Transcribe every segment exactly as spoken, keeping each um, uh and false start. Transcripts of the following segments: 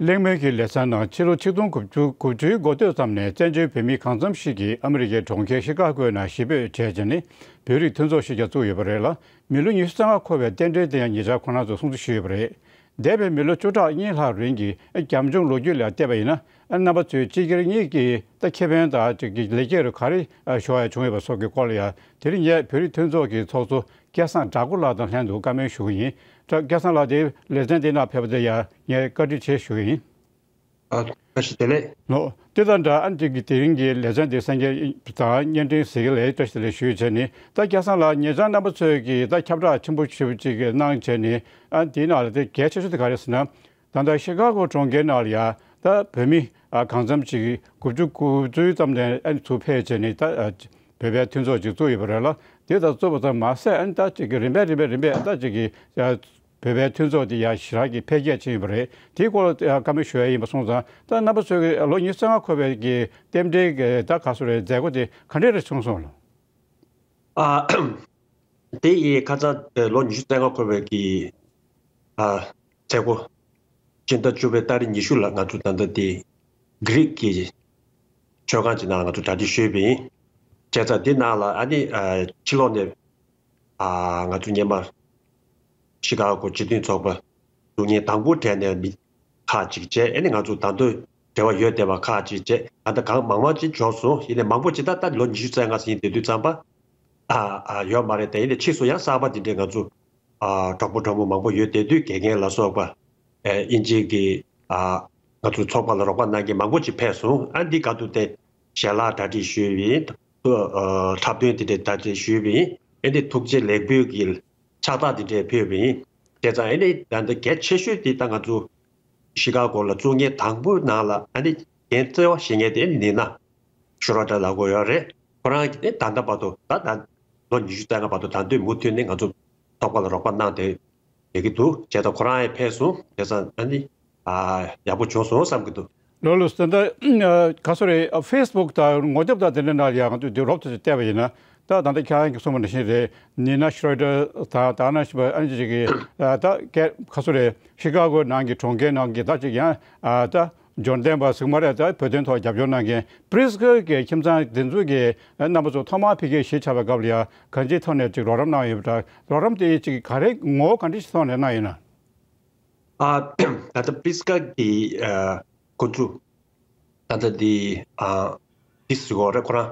གླེང་མོལ་གྱི་ལེ་ཚན་ནང་ཕྱི་ལོ་ཆིག་སྟོང་དགུ་བརྒྱ་དགུ་བཅུའི་འགོ་སྟོད་ཙམ་ནས་བཙན་བྱོལ་བོད་མི་གང་འཚམ་ཞིག་གིས་ཨ་མི་རི་ཀའི་གྲོང་ཁྱེར་ཤི་ཀ་གོའི་ནང་གཞིས་སྤོས་བྱས་རྗེས་ནས་བོད་རིགས་མཐུན་ཚོགས་ཤིག་ཀྱང་བཙུགས་ཡོད་པ་རེད་ལ། མི་ལོ་ཉི་ཤུ་རྩ་ལྔ་འཁོར་བའི་རྟེན་འབྲེལ་དེ་ཡང་ཉེ་ཆར་ཁོ་རང་ཚོས་སྲུང་བརྩི་ཞུས་ཡོད་པ་རེད། འདས་པའི་མི་ལོ་བཅུ་ཕྲག་གཉིས་ལྷག་རིང་གི་རྒྱབ་ལྗོངས་ལོ་རྒྱུས་ལ་བལྟས་པ་ཡིན་ན། རྣམ་པ་ཚོས་སྤྱི་སྒེར་གཉིས་ཀྱི་ད་ཁེ་ཕན་དང་གཅིག་གི་ལེགས་སྐྱེས་རུ་ག་རེ་ཤོར་ཡ་བྱུང་ཡོད་པ་སོགས་ཀྱི་སྐོར་ལ་ཡང་དེ་རིང་ངས་བོད་རིགས་མཐུན་ཚོགས་ཀྱི་ཚོགས་གཙོ་སྐལ་བཟང་གྲགས་པ་ལགས་དང་ལྷན་དུ་བཀའ་མོལ་ཞུ་གི་ཡིན། ད་སྐལ་བཟང་ལགས་དེ་ལེ་ཚན་འདི་ནང་ཕེབས་པ་དེ་ཡང་ངས་བཀའ་དྲིན་ཆེ་ཞུ་གི་ཡིན། ཨ། བཀྲ་ཤིས་བདེ་ལེགས། ལོ། དེ་དང་འདྲ་ཨ་ནི་གི་དེ་རིང་གི་ལེ་ཚན་དེ་གསན་མཁན་དང་བརྙན་འཕྲིན་གཟིགས་མཁན་ལ་བཀྲ་ཤིས་བདེ་ལེགས་ཞུ་བྱས་ནས། ད་སྐལ་བཟང་ལགས་ཉེ་ཆར་རྣམ་པ་ཚོས་ཀྱི་ད་ཁྱབ་བསྒྲགས་ཆེན་པོ་ཞེ་པོ་ཅིག་གནང་བྱས་ནས། ཨ་ནི་དེའི་ནང་ལ་དེ་གལ་ཆེ་ཤོས་དེ་ག་རེ་ཟེར་ན། ད་ལྟ་ཤི་ཀ་གོ་གྲོང་ཁྱེར་ནང་ལ་ཡ་ད་བོད་མི་ཨ་གང་འཚམ་ཅིག་དགུ་བཅུ་གོ་བདུན་ཙམ་ནས་ཨ་ནི་ཚུར་ཕེབས་བྱས་ནས་ད་ཨ་བོད་པའི་མཐུན་ཚོགས་ཅིག་བཙུགས་ཡོད་པ་རེད་ལ། དེ་ལྟར་བཙུགས་པ་ཙམ་མ་ཟད། ཨ་ནི་ད་ཅིག་གི་རིམ་པས་རིམ་པས་རིམ་པས་ད་ཅིག་གི་ཨ་བོད་པའི་མཐུན་ཚོགས་དེ་ཡ་ཞེ་དྲག་གི་འཕེལ་རྒྱས་ཕྱིན་ཡོད་པ་རེད། དེའི་སྐོར་ལ་ཨ་བཀའ་མོལ་ཞུ་ཡ་ཡིན་པ་སོང་ཙང་། ད་རྣམ་པ་ཚོས་ཀྱི་ལོ་ཉི་ཤུ་རྩ་ལྔ་འཁོར་བའི་གི་རྟེན་འབྲེལ་གྱི་ད་ག་སོ་རེད། མཛད་སྒོ་དེ་ག་འདྲས་རེ་བྱུང་སོང་ལ། ཨ། དེ་ཡིས་ཁ་སང་ལོ་ཉི་ཤུ་རྩ་ལྔ་འཁོར་བའི་གི་ཨ་མཛད་སྒོ་སྤྱི་ཟླ་བཅུ་པའི་ཏ་རིག་ཉི་ཤུ་ལ་ང་ཚོ་ད་ལྟ་དེ་གྷི་རིག་གི་མཆོད་ཁང་ཅིག་ནང་ལ་ང་ཚོ་གྲ་སྒྲིག་ཞུས་པ་ཡིན། བྱས་ཙང་དེ་ནང་ལ་ཨ་ནི་ཨ་ཕྱི་ལོགས་ནས་ཨ་ང་ཚོ་སྔོན་མ་ཤི་ཀ་གོ་སྤྱི་མཐུན་ཚོགས་པ་འཛུགས་མཁན་དང་པོ་གྲས་ནས་མི་ཁག་ཅིག་བྱས། ཨ་ནི་ང་ཚོ་ད་དུང་འབྲེལ་བ་ཡོད་བསྡད་པ་ཁག་ཅིག་བྱས། ད་ལྟ་གང་མང་མང་ཅིག་འབྱོར་སོང་། ཡིན་ནའི་མང་པོ་ཅིག་ད་ལྟ་ལོ་ཉི་ཤུ་རྩ་ལྔ་ཟིན་བསྡད་དུས་ཙམ་པ་ཨ་ཨ་ཡོད་མ་རེད། དེ་ཡིན་ནའི་ཕྱིས་སུ་ཡང་གསར་པ་དེ་འདྲའི་ང་ཚོ་ཨ་གྲོགས་པོ་གྲོགས་མོ་མང་པོ་ཡོད་བསྡད་དུས། དགེ་རྒན་ལ་སོགས་པ་ཨ་དབྱིན་ཇིའི་གི་ཨ་ང་ཚོ་ཚོགས་པ་ལ་རོགས་པ་གནང་མཁན་མང་པོ་ཅིག་ཕེབས་སོང་། ཨ་འདི་ག་དུས་དེ་ཞལ་ལག་གྲ་སྒྲིག་ཞུས་པ་ཡིན། ཨ་འཁྲབ་སྟོན་དེ་འདྲའི་གྲ་སྒྲིག་ཞུས་པ་ཡིན། ཨ་ནི་ཐུགས་རྗེ་ལེགས་འབུལ་གྱི་ཕྱག་རྟགས་དེ་འདྲའི་ཕུལ་བ་ཡིན། བྱས་ཙང་ཨ་ནི་ད་ལྟ་གལ་ཆེ་ཤོས་དེ་ད་ང་ཚོ་ཤི་ཀ་གོ་ལ་བཙུགས་མཁན་དང་པོའི་ནང་ལ་ཨ་ནི་འགན་རྩ་བ་བཞེས་མཁན་དེ་ནི་ན་ཤོ་རོ་ཏྲ་ལབ་དགོས་ཡོད་རེད། ཁོ་རང་གིས་ནི་ད་ལྟ་བར་དུ་ད་ད་ལོ་ཉི་ཤུ་རྩ་ལྔ་བར་དུ་ད་དུང་མུ་མཐུད་ནས་ང་ཚོ་ཚོགས་པ་ལ་རོགས་པ་གནང་བསྡད་ཀྱི་འདུག་བྱས་ཙང་ཁོ་རང་ཡང་ཕེབས་སོང་། བྱས་ཙང་ཨ་ནི་ཨ་ཡག་པོ་བྱུང་སོང་བསམ་གྱི་འདུག་ལགས་ལགས་སོ། ད་ལྟ་ག་སོ་རེད། ཨ་ཕེ་སི་བུག་དང་ངོ་དེབ་དང་དེ་འདྲའི་ནང་ལ་ཡང་ང་ཚོས་དེ་རོབ་ཙམ་ཞིག་བལྟས་པ་ཡིན་ན། ད་ད་ལྟ་ཁྱེད་རང་གིས་གསུངས་པ་ནང་བཞིན་རེད། ནི་ན་ཤི་རོ་ཏྲ་དང་ད་ནང་བཞིན་པ་ཨ་ནི་ཅིག་གིས་ད་ག་སོ་རེད། ཤི་ཀ་གོ་ནང་གི་གྲོང་ཁྱེར་ནང་གི་ད་ཅིག་ཡང་ད་འབྱོར་ལྡན་པ་ཟིག་མ་རེད། ད་བོད་དོན་ཐོག་རྒྱབ་སྐྱོར་གནང་མཁན་པི་རི་སི་ཀ་གི་ཁྱིམ་ཚང་དེ་ཚོ་གི་རྣམ་པ་ཚོ་ཐོག་མར་ཕ་གིར་གཞིས་ཆགས་པའི་སྐབས་ལ་ཡང་གང་ཅིའི་ཐོག་ནས་ཅིག་རོགས་རམ་གནང་ཡོད་པ་འདྲ། རོགས་རམ་དེ་ཅིག་ག་རེ་ངོ་བོ་ག་འདྲ་ཞིག་ཐོག་ནས་གནང་ཡོད་ན། ཨ། ད་ལྟ་པི་རི་སི་ཀ་གི་ཨ་ཁོ་ཚོ་ད་ལྟ་འདི་ཨ་འདི་ཟེར་གོ་རེད། ཁོ་རང་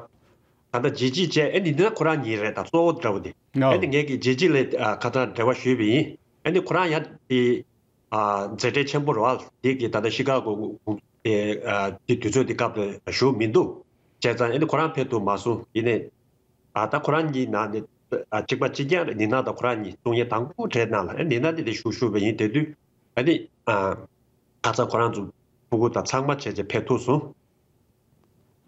ད་ལྟ་ཇི་ཇི་བྱས། ཨ་ནི་འདི་ན་ཁོ་རང་ཉིད་རེད། ད་གཙོ་བོ་འདྲ་བོ་འདི། ཨ་ནི་ངས་ཀྱི་ཇི་ཇི་ལ་ཨ་ཁ་སང་འབྲེལ་བ་ཞུས་པ་ཡིན། ཨ་ནི་ཁོ་རང་ཡང་འདི་ཨ་མཛད་བྲེལ་ཆེན་པོ་རེད་བ། འདི་གི་ད་ལྟ་ཤི་ཀ་གོ་དེ་ཨ་འདི་དུས་ཚོད་འདི་སྐབས་དེ་བཞུགས་མི་འདུག་བྱས་ཙང་ཨ་ནི་ཁོ་རང་ཕེབས་ཐུབ་མ་སོང་། ཡིན་ནའི། ཨ་ད་ཁོ་རང་གཉིས་ནང་ནས་ཨ་གཅིག་པ་གཅིག་རྐྱང་རེད། ནི་ན་དང་ཁོ་རང་གཉིས་བཙུགས་མཁན་དང་པོ་གྲས་ནང་ལ། ཨ་ནི་ན་དེ་དེ་ཞུ་ཞུ་བ་ཡིན། དེ་དུས་ཨ་ནི་ཨ་ཁ་ཚ་ཁོ་རང་ཚོ་ཕྲུ་གུ་དང་ཚང་མ་བྱས་བྱས་ཕེབས་ཐུབ་སོང་།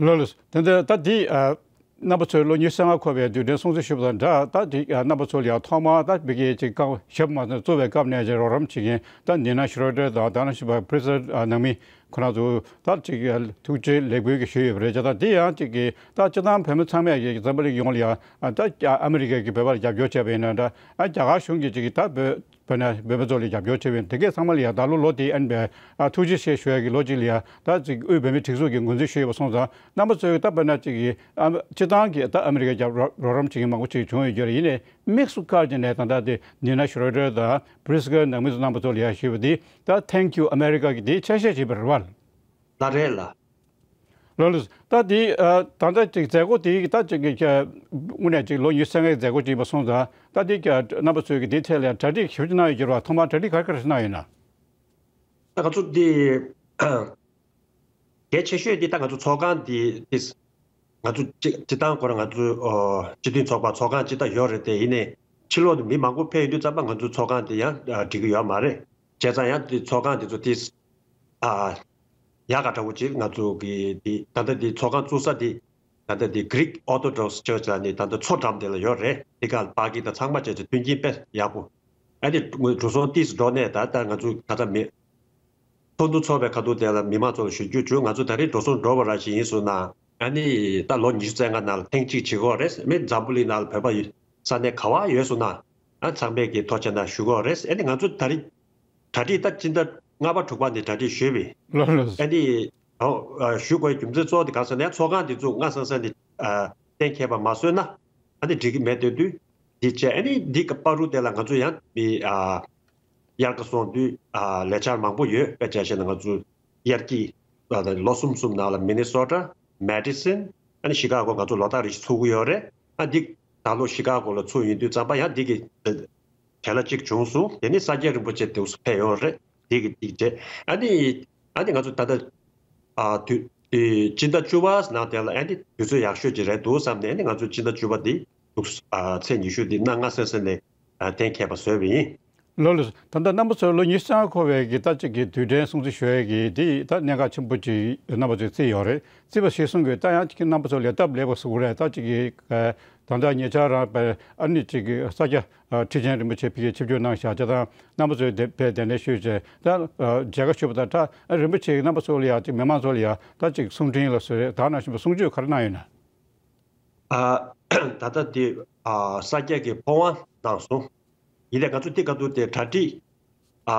ལགས་ལགས། དེ་འདྲ་ད་འདི་ཨ་རྣམ་པ་ཚོས་ལོ་ཉི་ཤུ་རྩ་ལྔ་འཁོར་བའི་དུས་དྲན་སྲུང་བརྩི་ཞུས་པ་དང་འདྲ། ད་འདི་ཨ་རྣམ་པ་ཚོ་ལ་ཡང་ཐོག་མར་ད་ཕ་གིའི་ཅིག་སྐབས་ཞབས་མ་བཙུགས་པའི་སྐབས་ནས་ཅིག་རོགས་རམ་བྱེད་མཁན་ད་ནི་ན་ཤི་རོ་ཏྲ་དང་ད་ནང་བཞིན་པ་པི་རི་སི་ཀ་ནང་མི་ཁོ་རང་ཚོ་ད་ཅིག་ཐུགས་རྗེ་ལེགས་འབུལ་གྱི་ཞུས་ཡོད་པ་རེད། བྱས་ཙང་འདི་ཡང་ཅིག་གི་ད་སྤྱི་བཏང་བོད་མི་ཚང་མས་ཀྱི་འཛམ་བུ་གླིང་ཡོངས་ལ་ཡང་ད་ཨ་མི་རི་ཀ་གིས་བོད་པར་རྒྱབ་སྐྱོར་བྱས་པ་ཡིན་ན་འདྲ། ཨ་རྒྱ་གར་གཞུང་གིས་ཅིག་གི་ད་བོད་བོད་ནས་བོད་པ་ཚོ་ལ་རྒྱབ་སྐྱོར་བྱས་པ་ཡིན། དེ་གས་ཚང་མ་ལ་ཡང་ད་ལོ་ལོ་དེའི་ཨན་པའི་ཨ་ཐུགས་རྗེ་ཆེ་ཞུ་ཡ་གི་ལོ་གཅིག་ལ་ཡང་ད་ཅིག་དབུས་བོད་མིའི་སྒྲིག་འཛུགས་ཀྱི་ངོས་འཛིན་ཞུས་ཡོད་པ་སོང་ཙང་། རྣམ་པ་ཚོས་ད་བོད་ནས་ཅིག་གི་ཨ་སྤྱི་བཏང་གི་ད་ཨ་མི་རི་ཀའི་རྒྱབ་རོགས་རོགས་རམ་བྱེད་མཁན་མང་པོ་ཅིག་བྱུང་ཡོད་རྒྱུ་རེད། ཡིན་ནའི་དམིགས་སུ་བཀར་བྱས་ནས་ད་ལྟ་དེ་ནི་ན་ཤི་རོ་ཏྲ་དང་པི་རི་སི་ཀའི་ནང་མི་ཚོ་རྣམ་པ་ཚོ་ལ་ཡང་ཞུས་པ་དེ་ད་Thank you America གི་དེའི་ཆ་ཤས་ཤིག་ཡིན་པ་རེད་བ། ལགས་རེད་ལགས། ལགས་ལགས། ད་དེ་ཨ་ད་ལྟ་ཅིག་མཛད་སྒོ་དེ་ད་ཅིག་གི་དངོས་གནས་ཅིག་ལོ་ཉི་ཤུ་རྩ་ལྔའི་མཛད་སྒོ་ཅིག་ཡིན་པ་སོང་ཙང་། ད་དེ་རྣམ་པ་ཚོས་ཀྱི་དེའི་ཐད་ལ་ཡང་གྲ་སྒྲིག་ཞིབ་ཅིག་གནང་ཡོད་ཀྱི་རེད་བ། ཐོག་མར་གྲ་སྒྲིག་ག་རེ་ག་རེ་གནང་ཡོད་ན། ད་ང་ཚོ་དེ་གལ་ཆེ་ཤོས་དེ་ད་ང་ཚོ་ཚོགས་ཁང་དེ་དེ་ང་ཚོ་སྤྱི་སྤྱི་བཏང་ཁོ་རང་ང་ཚོ་ཨོ་སྤྱི་མཐུན་ཚོགས་པ་ཚོགས་ཁང་ཅིག་ད་ཡོད་རེད་དེ། ཡིན་ནའི་ཕྱི་ལོགས་ནས་མི་མང་པོ་ཕེབས་ཡོང་དུས་ཙམ་པ་ང་ཚོའི་ཚོགས་ཁང་དེ་ཡང་ཨ་འགྲིག་གི་ཡོད་མ་རེད། བྱས་ཙང་ཡང་དེ་ཚོགས་ཁང་དེ་ཚོ་དེ་ཨ་ཡག་ག་འདྲ་བོ་ཅིག་ང་ཚོ་གི་དེ་ད་ལྟ་དེ་ཚོགས་ཁང་བཙུགས་ས་དེ་ད་ལྟ་དེ་Greek Orthodox Church ལ་ནི་ད་ལྟ་མཚོ་འགྲམ་དེ་ལ་ཡོད་རེད། དེ་ག་ལ་ཕ་གི་དང་ཚང་མ་བྱས་ཙང་མཐུན་རྐྱེན་དཔེ་ཡག་པོ། ཨ་ནི་འགྲོ་སོང་ཏིས་འགྲོ་ནས་ད་ལྟ་ང་ཚོ་ད་ལྟ་མི་ཚོགས་འདུ་ཚོགས་པའི་ཁ་ཐུག་དེ་ལ་མི་མང་ཚོ་ལ་ཞུ་རྒྱུ་བྱུང་། ང་ཚོ་ད་རེས་འགྲོ་སོང་འགྲོ་བ་ར་ཞིག་ཡིན་སོང་ན། ཨ་ནི་ད་ལོ་ཉི་ཤུ་རྩ་ལྔ་ནང་ལ་ཐེངས་གཅིག་བྱེད་ཀྱི་ཡོད་རེད། མི་འཛམ་བུ་གླིང་ནང་ལ་བོད་པ་ཡོད་ས་གནས་ག་བ་ཡོད་སོང་ན། ཨ་ཚང་མས་ཀྱི་ཐུགས་རྗེ་གནང་ཞུ་གི་ཡོད་རེད། ཨ་ནི་ང་ཚོ་ད་རེས་གྲ་སྒྲིག་ད་སྤྱི་ཟླ་ ལྔ་པ་དྲུག་པ་ནས་གྲ་སྒྲིག་ཞུས་པས། ལགས་ལགས། ཨ་ནི་ཨོ་ཨ་ཞུ་དགོས་རྒྱུ་མཚན་གཙོ་བོ་དེ་གང་ཟེར་ན་ཚོགས་ཁང་དེ་ཚོ་སྔ་སང་སང་ནས་ཨ་གཏན་འཁེལ་བ་མ་བཟོས་ན་ཨ་ནི་འགྲིག་གི་མེད་འདོད་དུས་འདི་བྱས། ཨ་ནི་འདི་གི་བར་དུ་དེ་ལ་ང་ཚོ་ཡང་མི་ཨ་དབྱར་ཁ་སོང་དུས་ཨ་ལས་འཆར་མང་པོ་ཡོད། དཔེ་ཆ་བཞག་ན་ང་ཚོ་དབྱར་སྐྱིད་ཨ་ལོ་གསུམ་གསུམ་ནང་ལ་མི་ནི་སོ་ཊ། མེ་ཌི་སིན། ཨ་ནི་ཤི་ཀ་གོ་ང་ཚོ་ལོ་ལྟར་རེ་བཞིན་ཚུགས་ཀྱི་ཡོད་རེད། ཨ་འདི་ད་ལོ་ཤི་ཀ་གོ་ལ་ཚུགས་ཡོང་དུས་ཙམ་པ་ཡང་འདི་གི་བྲེལ་བ་གཅིག་བྱུང་སོང་། དེ་ནི་ས་སྐྱ་རིན་པོ་ཆེ་དུས་སུ་ཕེབས་ཡོང་རེད། དེ་གི་ཏིག་ཅེ། ཨ་ནི་ཨ་ནི་ང་ཚོ་ད་ལྟ་ཨ་དུས་དེ་སྤྱི་ཟླ་བཅུ་པ་ནང་དེ་ལ་ཨ་ནི་དུས་ཚོད་ཡག་ཤོས་ཅིག་རེད་འདུག་བསམ་ནས། ཨ་ནི་ང་ཚོ་སྤྱི་ཟླ་བཅུ་པ་དེ་འདུག་ཨ་ཚེས་ཉི་ཤུ་དེ་གནངས་སྔ་སེ་སེ་ནས་ཨ་གཏན་འཁེལ་བ་བཟོས་པ་ཡིན། ལགས་ལགས། ད་ལྟ་རྣམ་པ་ཚོས་ལོ་ཉི་ཤུ་རྩ་ལྔ་འཁོར་བའི་གི་ད་ཅིག་གི་དུས་དྲན་སྲུང་བརྩི་ཞུ་ཡས་ཀྱི་དེ་ད་གནད་འགག་ཆེན་པོ་ཅིག་རྣམ་པ་ཚོས་བརྩིས་ཡོད་རེད། བརྩིས་པ་གཞིར་བཟུང་གི་ད་ཡང་ཅིག་རྣམ་པ་ཚོ་ལས་སྟབས་ལེགས་པ་བཟོ་དགོས་རེད། ད་ཅིག་གི་ད་ལྟ་ཉེ་ཆར་རང་པའི་ཨ་ནི་ཅིག་གི་ས་སྐྱ་ཨ་ཁྲི་ཆེན་རིན་པོ་ཆེ་ཕ་གིར་ཆིབས་བསྒྱུར་གནང་བཞག་བྱས་ཙང་རྣམ་པ་ཚོས་དེ་དཔེ་གདན་འདྲེན་ཞུས་བྱས། ད་ཨ་མཇལ་ཁ་ཞུས་པ་དང་ད་ཨ་རིན་པོ་ཆེ་གི་རྣམ་པ་ཚོ་ལ་ཡང་ཅིག་མི་མང་ཚོ་ལ་ཡང་ད་ཅིག་གསུང་འཕྲིན་ལ་བཟོས་རེད། ད་ནང་བཞིན་པ་གསུང་ཆོས་ག་རེ་གནང་ཡོད་ན། ཨ་ད་ལྟ་དེ་ཨ་ས་སྐྱ་གི་ཕོ་བྲང་གནང་སོང་། ཡིན་ནའི་ང་ཚོ་དེ་ག་དུས་དེ་གྲ་སྒྲིག་ཨ་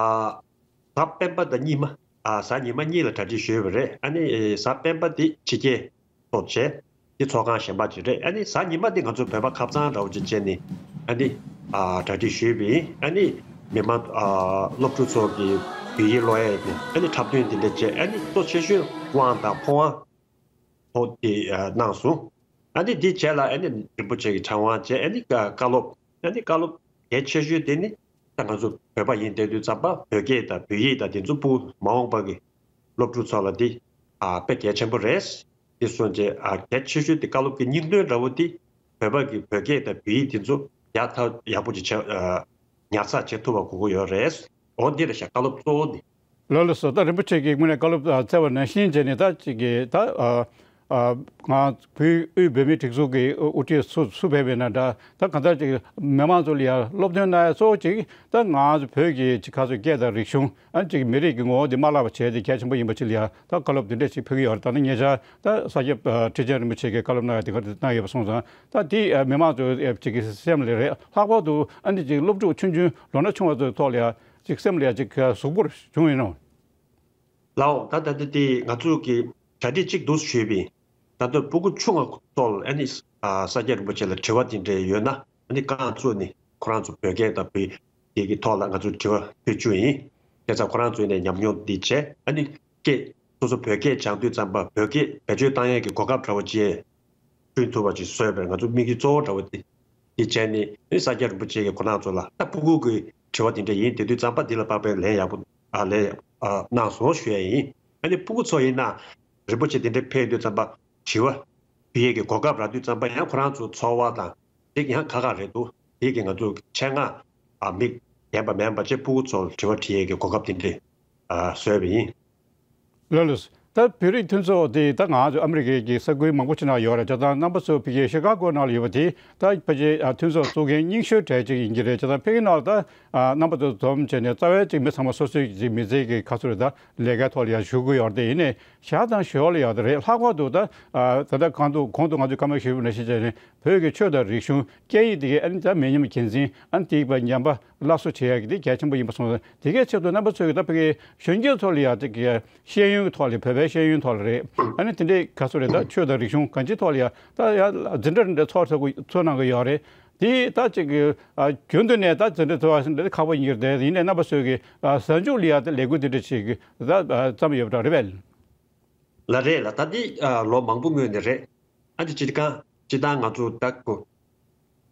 གཟའ་སྤེན་པ་དང་རྙིང་མ། ཨ་གཟའ་ཉི་མ་གཉིས་ལ་གྲ་སྒྲིག་ཞུས་པ་རེད། ཨ་ནི་གཟའ་སྤེན་པ་དེ་ཕྱི་རྒྱལ་ཚོགས་བྱས། དེ་ཚོགས་ཁང་གཞན་པ་ཅིག་རེད། ཨ་ནི་གཟའ་ཉི་མ་དེ་ང་ཚོ་བོད་པ་ཁ་སང་འདྲ་བོ་ཅིག་བྱས་ནས་ཨ་ནི་ཨ་གྲ་སྒྲིག་ཞུས་པ་ཡིན། ཨ་ནི་མི་མང་ཨ་སློབ་ཕྲུག་ཚོ་གི་བོད་ཡིག་ཀློག་ཡས་དེ་ཨ་ནི་འཁྲབ་སྟོན་དེ་འདྲ་བྱས། ཨ་ནི་གཙོ་ཆེ་ཤོས་དབང་དང་ཕོ་བྲང་ཐོག་དེ་ཨ་གནང་སོང་། ཨ་ནི་དེ་རྗེས་ལ་ཨ་ནི་རིན་པོ་ཆེ་གི་ཕྲེང་བ་བྱས། ཨ་ནི་བཀའ་སློབ། ཨ་ནི་བཀའ་སློབ་གལ་ཆེ་ཤོས་དེ་ནི་ད་ང་ཚོ་བོད་པ་ཡིན་བསྡད་དུས་ཙམ་པ་བོད་སྐད་དང་བོད་ཡིག་དང་དེ་ཚོ་ཕྲུ་གུ་མ་འོངས་པ་གི་སློབ་ཕྲུག་ཚོ་ལ་དེ་ཨ་དཔེ་གལ་ཆེན་པོ་རེད། དེ་སོང་རྗེས་ཨ་གལ་ཆེ་ཤོས་དེ་བཀའ་སློབ་ཀྱི་སྙིང་དོན་འདྲ་བོ་དེ་བོད་པ་གི་བོད་སྐད་དང་བོད་ཡིག་དེ་ཚོ་ཡག་ཐག་ཡག་པོ་ཅིག་བྱ་ཨ་ཉར་ཚགས་བྱེད་ཐུབ་པ་དགོས་ཀྱི་ཡོད་རེད། འོ་འདི་རེད་ཤག་བཀའ་སློབ་གཙོ་བོ་འདི། ལགས་ལགས་སོ། ད་རིན་པོ་ཆེ་གིས་དངོས་གནས་བཀའ་སློབ་ཨ་སྩལ་བ་ནང་བཞིན་བྱས་ནས་ད་ཅིག་གིས་ད་ཨ་ཨ་ང་བོད་དབུས་བོད་མིའི་སྒྲིག་འཛུགས་ཀྱི་དབུ་ཁྲིད་སུ་སུ་ཕེབས་པ་ཡིན་ན་འདྲ། ད་གང་ལྟར་ཅིག་མི་མང་ཚོ་ལ་ཡང་སློབ་སྟོན་གནང་ཡ་གཙོ་བོ་ཅིག་ད་ང་ཚོ་བོད་ཀྱི་ཅིག་ཁ་སོ་སྐད་དང་རིག་གཞུང་ཨ་ཅིག་མི་རིགས་ཀྱི་ངོ་བོ་འདི་མ་བརླག་པ་བྱས་ཏེ་གལ་ཆེན་པོ་ཡིན་པ་ཅིག་ལ་ཡང་ད་བཀའ་སློབ་འདི་འདྲ་ཅིག་ཕེབས་ཀྱི་ཡོད་རེད། ད་ནི་ཉེ་ཆར་ད་ས་སྐྱ་ཨ་ཁྲི་ཆེན་རིན་པོ་ཆེ་གིས་བཀའ་སློབ་གནང་ཡ་དེ་ག་དེ་གནང་ཡོད་པ་སོང་ཙང་ད་དེ་ཨ་མི་མང་ཚོ་ཨ་ཅིག་གི་སེམས་ལ་རེད། ལྷག་པར་དུ་ཨ་ནི་ཅིག་སློབ་ཕྲུག་ཆུང་ཆུང་ལོ་ན་ཆུང་བ་ཚོའི་ཐོག་ལ་ཡང་ཅིག་སེམས་ལ་ཡང་ཅིག་གཟུགས་པོར་བྱུང་ཡིན་ནོ། ལའོ། ད་ད་ལྟ་དེ་ང་ཚོ་གི་གྲ་སྒྲིག་གཅིག་ཏུ་ཞུས་པས། ད་ལྟ་སྤུ་གུ་ཆུང་བ་ཚོ་ལ་ཨ་ནི་ས་སྐྱ་རིན་པོ་ཆེ་ལ་དྲི་བ་དེ་འདྲ་ཡོད་ན་ཨ་ནི་རྐང་བཙུགས་ནས་ཁོ་རང་ཚོ་བོད་སྐད་དང་བོད་ཡིག་གི་ཐོག་ལ་ང་ཚོ་དྲི་བ་ཕུལ་རྒྱུ་ཡིན། བྱས་ཙང་ཁོ་རང་ཚོ་ནས་ཉམས་མྱོང་འདི་བྱས། ཨ་ནི་སྐད་སོ་སོ་བོད་སྐད་སྦྱང་དུས་ཙམ་པ་བོད་སྐད་བེད་སྤྱོད་བཏང་ཡས་ཀྱི་གོ་སྐབས་འདྲ་བོ་ཅིག་བསྐྲུན་ཐུབ་པ་ཅིག་བཟོས་པའི་ང་ཚོ་དམིགས་ཡུལ་གཙོ་བོ་འདྲ་བོ་དེ། དེ་བྱས་ནས་ཨེ་ས་སྐྱ་རིན་པོ་ཆེ་གིས་ཁོ་རང་ཚོ་ལ་ད་སྤུ་གུ་གི་དྲི་བ་དེ་འདྲ་ཡིན་དེ་དུས་ཙམ་པ་འདི་ལ་དཔག་པའི་ལན་ཡག་པོ་ཨ་ལན་ཨ་གནང་སོང་ཞུ་ཡ་ཡིན། ཨ་ནི་སྤུ་གུ་ཚོ་ཡིན་ན་རིན་པོ་ཆེ་དེ་འདྲ་ཕེབས་དུས་ཙམ་པ་དྲི་བ་ཕུལ་ཡས་ཀྱི་གོ་སྐབས་རག་དུས་ཙམ་པ་ཡང་ཁོ་རང་ཚོ་ཚོར་བ་དང་དེ་ཡང་ཁག་ཁག་རེད་འདུག་དེ་གི་ང་ཚོ་ཆེད་མངགས་ཨ་མི་རྒན་པ་མན་པ་བཅས་སྤུ་གུ་ཚོ་ལ་དྲི་བ་དྲི་ཡས་ཀྱི་གོ་སྐབས་དེ་འདྲ་ཨ་བཟོས་པ་ཡིན། ལགས་ལགས། ད་བོད་རིགས་མཐུན་ཚོགས་དེ་ད་ང་ཚོ་ཨ་མི་རི་ཀའི་གི་ས་ཁུལ་མང་པོ་ཅིག་ནང་ཡོད་རེད། བྱས་ཙང་རྣམ་པ་ཚོ་ཕ་གིའི་ཤི་ཀ་གོ་ནང་ལ་ཡོད་པ་དེ་ད་ཕལ་ཆེར་ཨ་མཐུན་ཚོགས་གཙོ་འགན་རྙིང་ཤོས་གྲས་ཅིག་ཡིན་གྱི་རེད། བྱས་ཙང་ཕ་གི་ནང་ལ་ད་ཨ་རྣམ་པ་ཚོ་འཛོམས་བྱས་ནས་རྩ་བའི་ཅིག་མི་ཚང་མ་སོ་སོའི་ཅིག་མི་ཚེ་གི་ཁ་ཚུར་ད་ལས་ཀའི་ཐོག་ལ་ཡང་ཞུགས་ཀྱི་ཡོད་རེད། དེ་ཡིན་ནའི་ཞར་དང་ཞོར་ལ་ཡོད་རེད། ལྷག་པར་དུ་ད་ཨ་ད་ལྟ་གོང་དུ་གོང་དུ་ང་ཚོས་སྐར་མ་ཞུས་པ་ནང་བཞིན་བྱས་ནས་བོད་ཀྱི་ཆོས་དང་རིག་གཞུང་སྐད་ཡིག་དེ་གའི་ཨ་ནི་ད་མི་ཉམས་རྒྱུན་འཛིན་ཨ་ནི་དེ་ཡིག་པ་ཉམས་པ་སླར་གསོ་བྱེད་ཡག་གི་དེ་གལ་ཆེན་པོ་ཡིན་པ་སོང་ཙང་དེ་གའི་ཆེད་དུ་རྣམ་པ་ཚོས་ཀྱི་ད་ཕ་གིའི་གཞོན་སྐྱེས་ཚོ་ལ་ཡང་དེ་གའི་ཤེས་ཡོན་གྱི་ཐོག་ལ་བོད་པའི་ཤེས་ཡོན་ཐོག་ལ་རེད། ཨ་ནི་དེ་འདྲའི་ག་ཚོད་རེད། ད་ཆོས་དང་རིག་གཞུང་གང་ཅིའི་ཐོག་ལ་ཡང་ད་ཡང་འཛིན་གྲྭ་འདྲ་ཚོགས་ཚོགས་ཚོགས་གནང་གི་ཡོད་རེད། དེ་ད་ཅིག་གི་ཨ་རྒྱུན་དུ་ནས་ད་འཛིན་གྲྭ་ཚོགས་པ་འདི་ཁག་པོ་ཡིན་གྱི་རེད། ཡིན་ནའི་རྣམ་པ་ཚོས་ཀྱི་ཨ་གཟའ་མཇུག་ལ་ཡང་ད་ལས་འགུལ་འདི་འདྲ་ཅིག་ད་ཨ་བརྩམས་ཡོད་པ་འདྲ་རེད་པས། ལགས་རེད་ལགས། ད་འདི་ཨ་ལོ་མང་པོ་སྔོན་ནས་རེད། ཨ་འདི་སྤྱིར་བཏང་སྤྱིར་བཏང་ང་ཚོ་ད་གོ་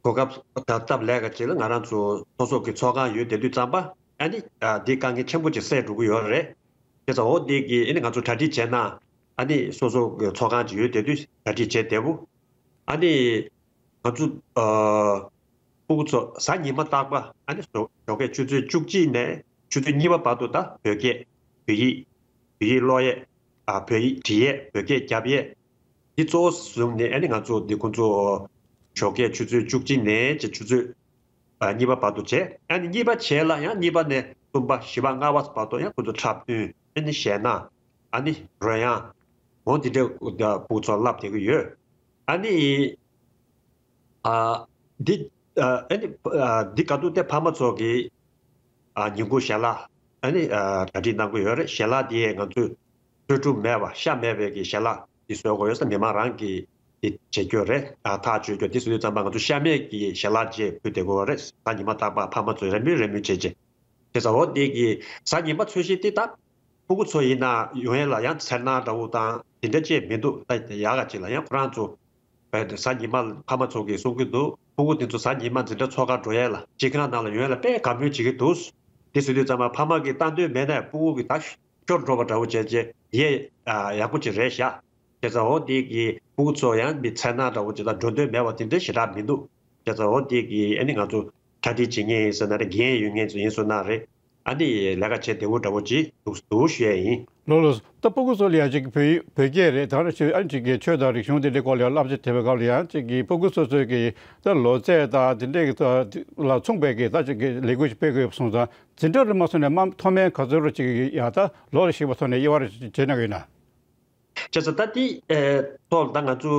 གོ་སྐབས་ད་སྟབས་ལེགས་ཀ་ཅིག་ལ་ང་རང་ཚོ་སོ་སོ་གི་ཚོགས་ཁང་ཡོད་བསྡད་དུས་ཙམ་པ་ཨ་ནི་ཨ་འདི་དཀའ་ངལ་ཆེན་པོ་ཅིག་སེལ་འགྲོ་གི་ཡོད་རེད། དེ་ཙང་འོ་འདི་གི་ཨ་ནི་ང་ཚོ་གྲ་སྒྲིག་བྱས་ན་ཨ་ནི་སོ་སོ་གི་ཚོགས་ཁང་ཅིག་ཡོད་བསྡད་དུས་གྲ་སྒྲིག་བྱས་བསྡད་པོ། ཨ་ནི་ང་ཚོ་ཨ་སྤུ་གུ་ཚོ་གཟའ་ཉི་མ་རྟག་པ་ཨ་ནི་ཞོགས་ཞོགས་ཀས་ཆུ་ཚོད་བཅུ་གཅིག་ནས་ཆུ་ཚོད་གཉིས་པ་བར་དུ་ད་བོད་སྐད་བོད་ཡིག་བོད་ཡིག་ཀློག་ཡས། ཨ་བོད་ཡིག་འབྲི་ཡས། བོད་སྐད་རྒྱབ་ཡས། འདི་གཙོ་བོ་བཟུང་ནས་ཨ་ནི་ང་ཚོ་འདི་ཁོང་ཚོ་ཞོགས་ཀས་ཆུ་ཚོད་བཅུ་གཅིག་ནས་ཅིག་ཆུ་ཚོད་ཨ་གཉིས་པ་བར་དུ་བྱས། ཨ་ནི་གཉིས་པ་བྱས་ལ་ཡང་གཉིས་པ་ནས་གསུམ་པ་བཞི་པ་ལྔ་པ་བར་དུ་ཡང་ཁོང་ཚོ་འཁྲབ་སྟོན། ཨ་ནི་གཞས་སྣ། ཨ་ནི་རོལ་དབྱངས། འོ་འདི་འདྲའི་སྤུ་གུ་ཚོ་བསླབ་བསྡད་ཀྱི་ཡོད། ཨ་ནི་ཨ་འདི་ཨ་ཨ་ནི་ཨ་འདི་ག་དུས་དེ་ཕ་མ་ཚོ་གི་ཨ་ཉིན་གུང་ཞལ་ལག་ ཨ་ནི་ཨ་གྲ་སྒྲིག་གནང་གི་ཡོད་རེད། ཞལ་ལག་དེ་ང་ཚོས་ཚོས་གྲུབ་མེད་པ་ཤ་མེད་པའི་གི་ཞལ་ལག་དེ་བཟོ་དགོས་ཡོད་ས། མི་མང་རང་གིས་དེ་བྱེད་རྒྱུ་རེད། ཨ་ཐག་གཅོད་རྒྱུ་དེ་བཟོས་དུས་ཙམ་པ་ང་ཚོ་ཤ་མེད་ཀྱི་ཞལ་ལག་ཅིག་ཕུལ་བསྡད་དགོས་པ་རེད། གཟའ་ཉི་མ་རྟག་པར་ཕ་མ་ཚོས་རེ་མོས་རེ་མོས་བྱས་བྱས། དེ་ཚོ་འོ་དེ་གི་གཟའ་ཉི་མ་ཚོས་གཞི་དེ་ད་ཕྲུ་གུ་ཚོ་ཡིན་ན་ཡོང་ཡས་ལ་ཡང་འཚེར་སྣང་འདྲ་བོ་དང་དེ་འདྲ་ཅིག་མི་འདུག་ད་ཡག་ག་ཅིག་ལ་ཡང་ཁོ་རང་ཚོ་གཟའ་ཉི་མ་ལ་ཕ་མ་ཚོ་གིས་གསུང་གི་འདུག་ཕྲུ་གུ་དེ་ཚོ་གཟའ་ཉི་མ་འཛིན་གྲྭ་ཚོགས་ཁག་འགྲོ་ཡས་ལ་སྤྱི་ཁང་ནང་ལ་ཡོང་ཡས་ལ་དཔེ་དགའ་མོས་བྱེད་ཀྱི་འདུག་དེ་ཟེར་དུས་ཙམ་པ་ཕ་མ་གིས་ལྟ་འདོད་མེད་ན་ཕྲུ་གུ་གིས་ད་ཤོར་འགྲོ་བ་འདྲ་བོ་བྱས་རྗེས་ཡས་ཡག་པོ་ཅིག་རེད་ཤག་བྱས་ཙང་འོ་དེ་གི་ཕྲུ་གུ་ཚོ་ཡང་མི་འཚེར་སྣང་འདྲ་བོ་ཅིག་དང་འགྲོ་འདོད་མེད་པ་དེ་འདྲ་ཞེ་དྲག་མི་འདུག་བྱས་ཙང་འོ་དེ་གི་ཨ་ནི་ང་ཚོ་གྲ་སྒྲིག་བྱེད་མཁན་ཡིན་ཟེར་ན་རེད། འགན་ཡོད་མཁན་ཚོ་ཡིན་སོང་ན་རེད། ཨ་ནི་ལས་ཀ་བྱེད་བདེ་བོ་འདྲ་བོ་ཅིག་འདུག་འདུག་ཞུ་ཡས་ཡིན། ལགས་ལགས། ད་ཕྲུ་གུ་ཚོ་ལ་ཡང་ཅིག་བོད་བོད་སྐད་རེད། ད་ནི་ཅིག་ཨ་ནི་ཅིག་གི་ཆོས་དང་རིག་གཞུང་དེ་འདྲའི་སྐོར་ལ་ཡང་བསླབ་བྱ་བྱེད་པའི་སྐབས་ལ་ཡང་ཅིག་གི་ཕྲུ་གུ་ཚོ་ཚོའི་གི་ད་ལོ་ཚད་དང་དེ་འདྲའི་གི་ལ་མཚུངས་པའི་གི་ད་ཅིག་གི་ལས་འགུལ་ཞིག་སྤེལ་དགོས་སོང་ཙང་འཛིན་གྲྭ་རུ་མ་སོང་ནས་མ་མཐོ་དམན་ག་ཚོད་རུ་ཅིག་གི་ཡང་ད་ལོ་ལ་གཞིགས་པ་ཐོག་ནས་དབྱེ་བ་རུ་བྱེད་གནང་གི་ཡོད་ན། བྱས་ཙང་ད་དེ་ཐོག་ལ་ད་ང་ཚོ་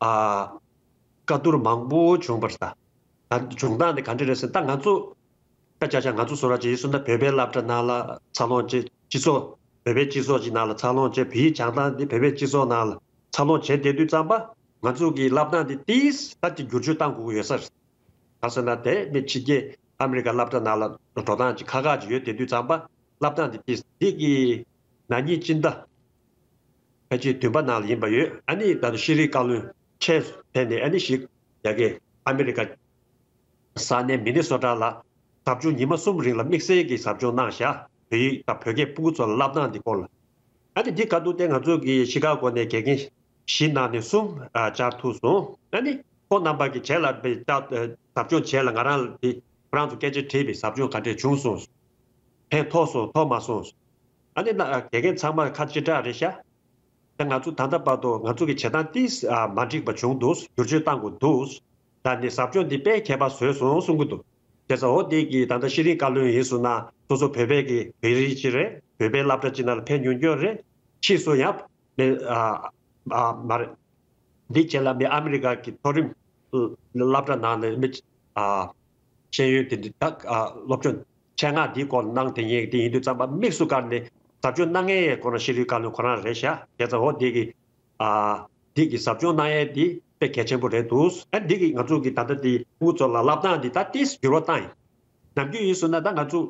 ཨ་བཀའ་བསྡུར་མང་པོ་བྱུང་བ་རེད། ད་ད་བྱུང་སྟངས་དེ་ག་འདྲ་རེད་ཟེར་ན། ད་ང་ཚོ་ད་ཆ་ཆ་ང་ཚོ་བཟོ་འདྲ་ཅིག་ཡིན་སོང་ན་བོད་པའི་སློབ་གྲྭ་ནང་ལ་འཚར་ལོངས་བྱས། སྤྱི་ཚོགས་བོད་པའི་སྤྱི་ཚོགས་ཅིག་ནང་ལ་འཚར་ལོངས་བྱས། བོད་ཡིག་སྦྱང་སྟངས་དེ་བོད་པའི་སྤྱི་ཚོགས་ནང་ལ་འཚར་ལོངས་བྱས་བསྡད་དུས་ཙམ་པ་ང་ཚོ་གི་སློབ་སྟངས་དེ་ཏིས་ད་ཅིག་བསྒྱུར་བཅོས་གཏང་དགོས་ཀྱི་ཡོད་ས་རེད། ག་ཟེར་ན་དེ་མི་ཕྱི་རྒྱལ་ཨ་མི་རི་ཀ་སློབ་གྲྭ་ནང་ལ་འགྲོ་སྟངས་ཅིག་ཁག་ཁག་ཅིག་ཡོད་བསྡད་དུས་ཙམ་པ་སློབ་སྟངས་དེ་ཏིས་འདི་གི་ན་ནིང་སྤྱི་ཟླ་ཕལ་ཆེར་བདུན་པ་ནང་ལ་ཡིན་པ་ཡོད། ཨ་ནི་ད་ལྟ་ཤེས་རིག་བཀའ་བློན་ཆེད་ཕེབས་ནས་ཨ་ནི་ཞིག་ཡ་གི་ཨ་མི་རི་ཀ་ས་གནས་མི་ནི་སོ་ཊ་ལ་ཟབ་སྦྱོང་ཉི་མ་གསུམ་རིང་ལ་དམིགས་བསལ་གྱི་ཟབ་སྦྱོང་གནང་བཞག་བོད་ཡིག་དང་བོད་སྐད་ཕྲུ་གུ་ཚོ་ལ་བསླབ་སྟངས་འདི་སྐོར་ལ། ཨ་ནི་འདི་ག་འདུག་སྟེ་ང་ཚོ་གི་ཤི་ཀ་གོ་ནས་དགེ་རྒན་བཞི་ནང་ནས་གསུམ་ཨ་བཅར་ཐུབ་སོང་། ཨ་ནི་ཁོང་རྣམ་པ་གི་བྱས་ལ་པའི་ཟབ་སྦྱོང་བྱས་ལ་ང་རང་ལ་དེ་ཁོ་རང་ཚོ་སྐད་ཆ་དྲིས་པའི་ཟབ་སྦྱོང་ག་འདྲས་བྱུང་སོང་། ཕན་ཐོགས་སོང་ཐོགས་མ་སོང་། ཨ་ནི་ན་དགེ་རྒན་ཚང་མ་ཁ་ལྕེ་དྲག་རེད་ཤག་ད་ང་ཚོ་ད་ལྟ་བར་དུ་ང་ཚོ་གི་བྱེད་སྟངས་ཏིས་ཨ་མ་འགྲིག་པ་བྱུང་འདུག་བསྒྱུར་བཅོས་གཏང་དགོས་འདུག་ད་ནི་ཟབ་སྦྱོང་འདི་དཔེ་ཁྱད་པར་བཟོས་སོང་གསུང་གི་འདུག་བྱས་ཙང་འོ་དེ་གི་ད་ལྟ་ཤེས་རིག་བཀའ་བློན་ཡིན་སོང་ན་སོ་སོ་བོད་པའི་གི་བོད་རིགས་ཅིག་རེད། བོད་པའི་སློབ་གྲྭ་ཅིག་ནང་ལ་ཕེབས་མྱོང་རྒྱུ་རེད། ཕྱིས་སུ་ཡང་མི་ཨ་ཨ་མ་རེད། འདི་བྱས་ལ་མི་ཨ་མི་རི་ཀ་གི་མཐོ་རིམ་སློབ་གྲྭ་ནང་ནས་མི་ཨ་ཤེས་ཡོན་དེ་འདྲ་ད་ཨ་སློབ་སྦྱོང་ཆེད་མངགས་འདིའི་སྐོར་གནང་དེ་ངས་དེ་ཡིན་དུས་ཙམ་པ་དམིགས་སུ་བཀར་ནས་ཟབ་སྦྱོང་གནང་མཁན་ཡས་ཁོ་རང་ཤེས་རིག་བཀའ་བློན་ཁོ་རང་རེད་ཤག་བྱས་ཙང་འོ་འདི་གི་ཨ་འདི་གི་ཟབ་སྦྱོང་གནང་ཡས་འདི་དཔེ་གལ་ཆེན་པོ་རེད་འདུག་ཨ་འདི་གི་ང་ཚོ་གི་ད་ལྟ་འདི་ཕྲུ་གུ་ཚོ་ལ་བསླབ་སྟངས་འདི་ད་ཏིས་འགྱུར་བ་བཏང་ཡིན། ནམ་རྒྱུན་ཡིན་སོང་ན་ད་ང་ཚོ་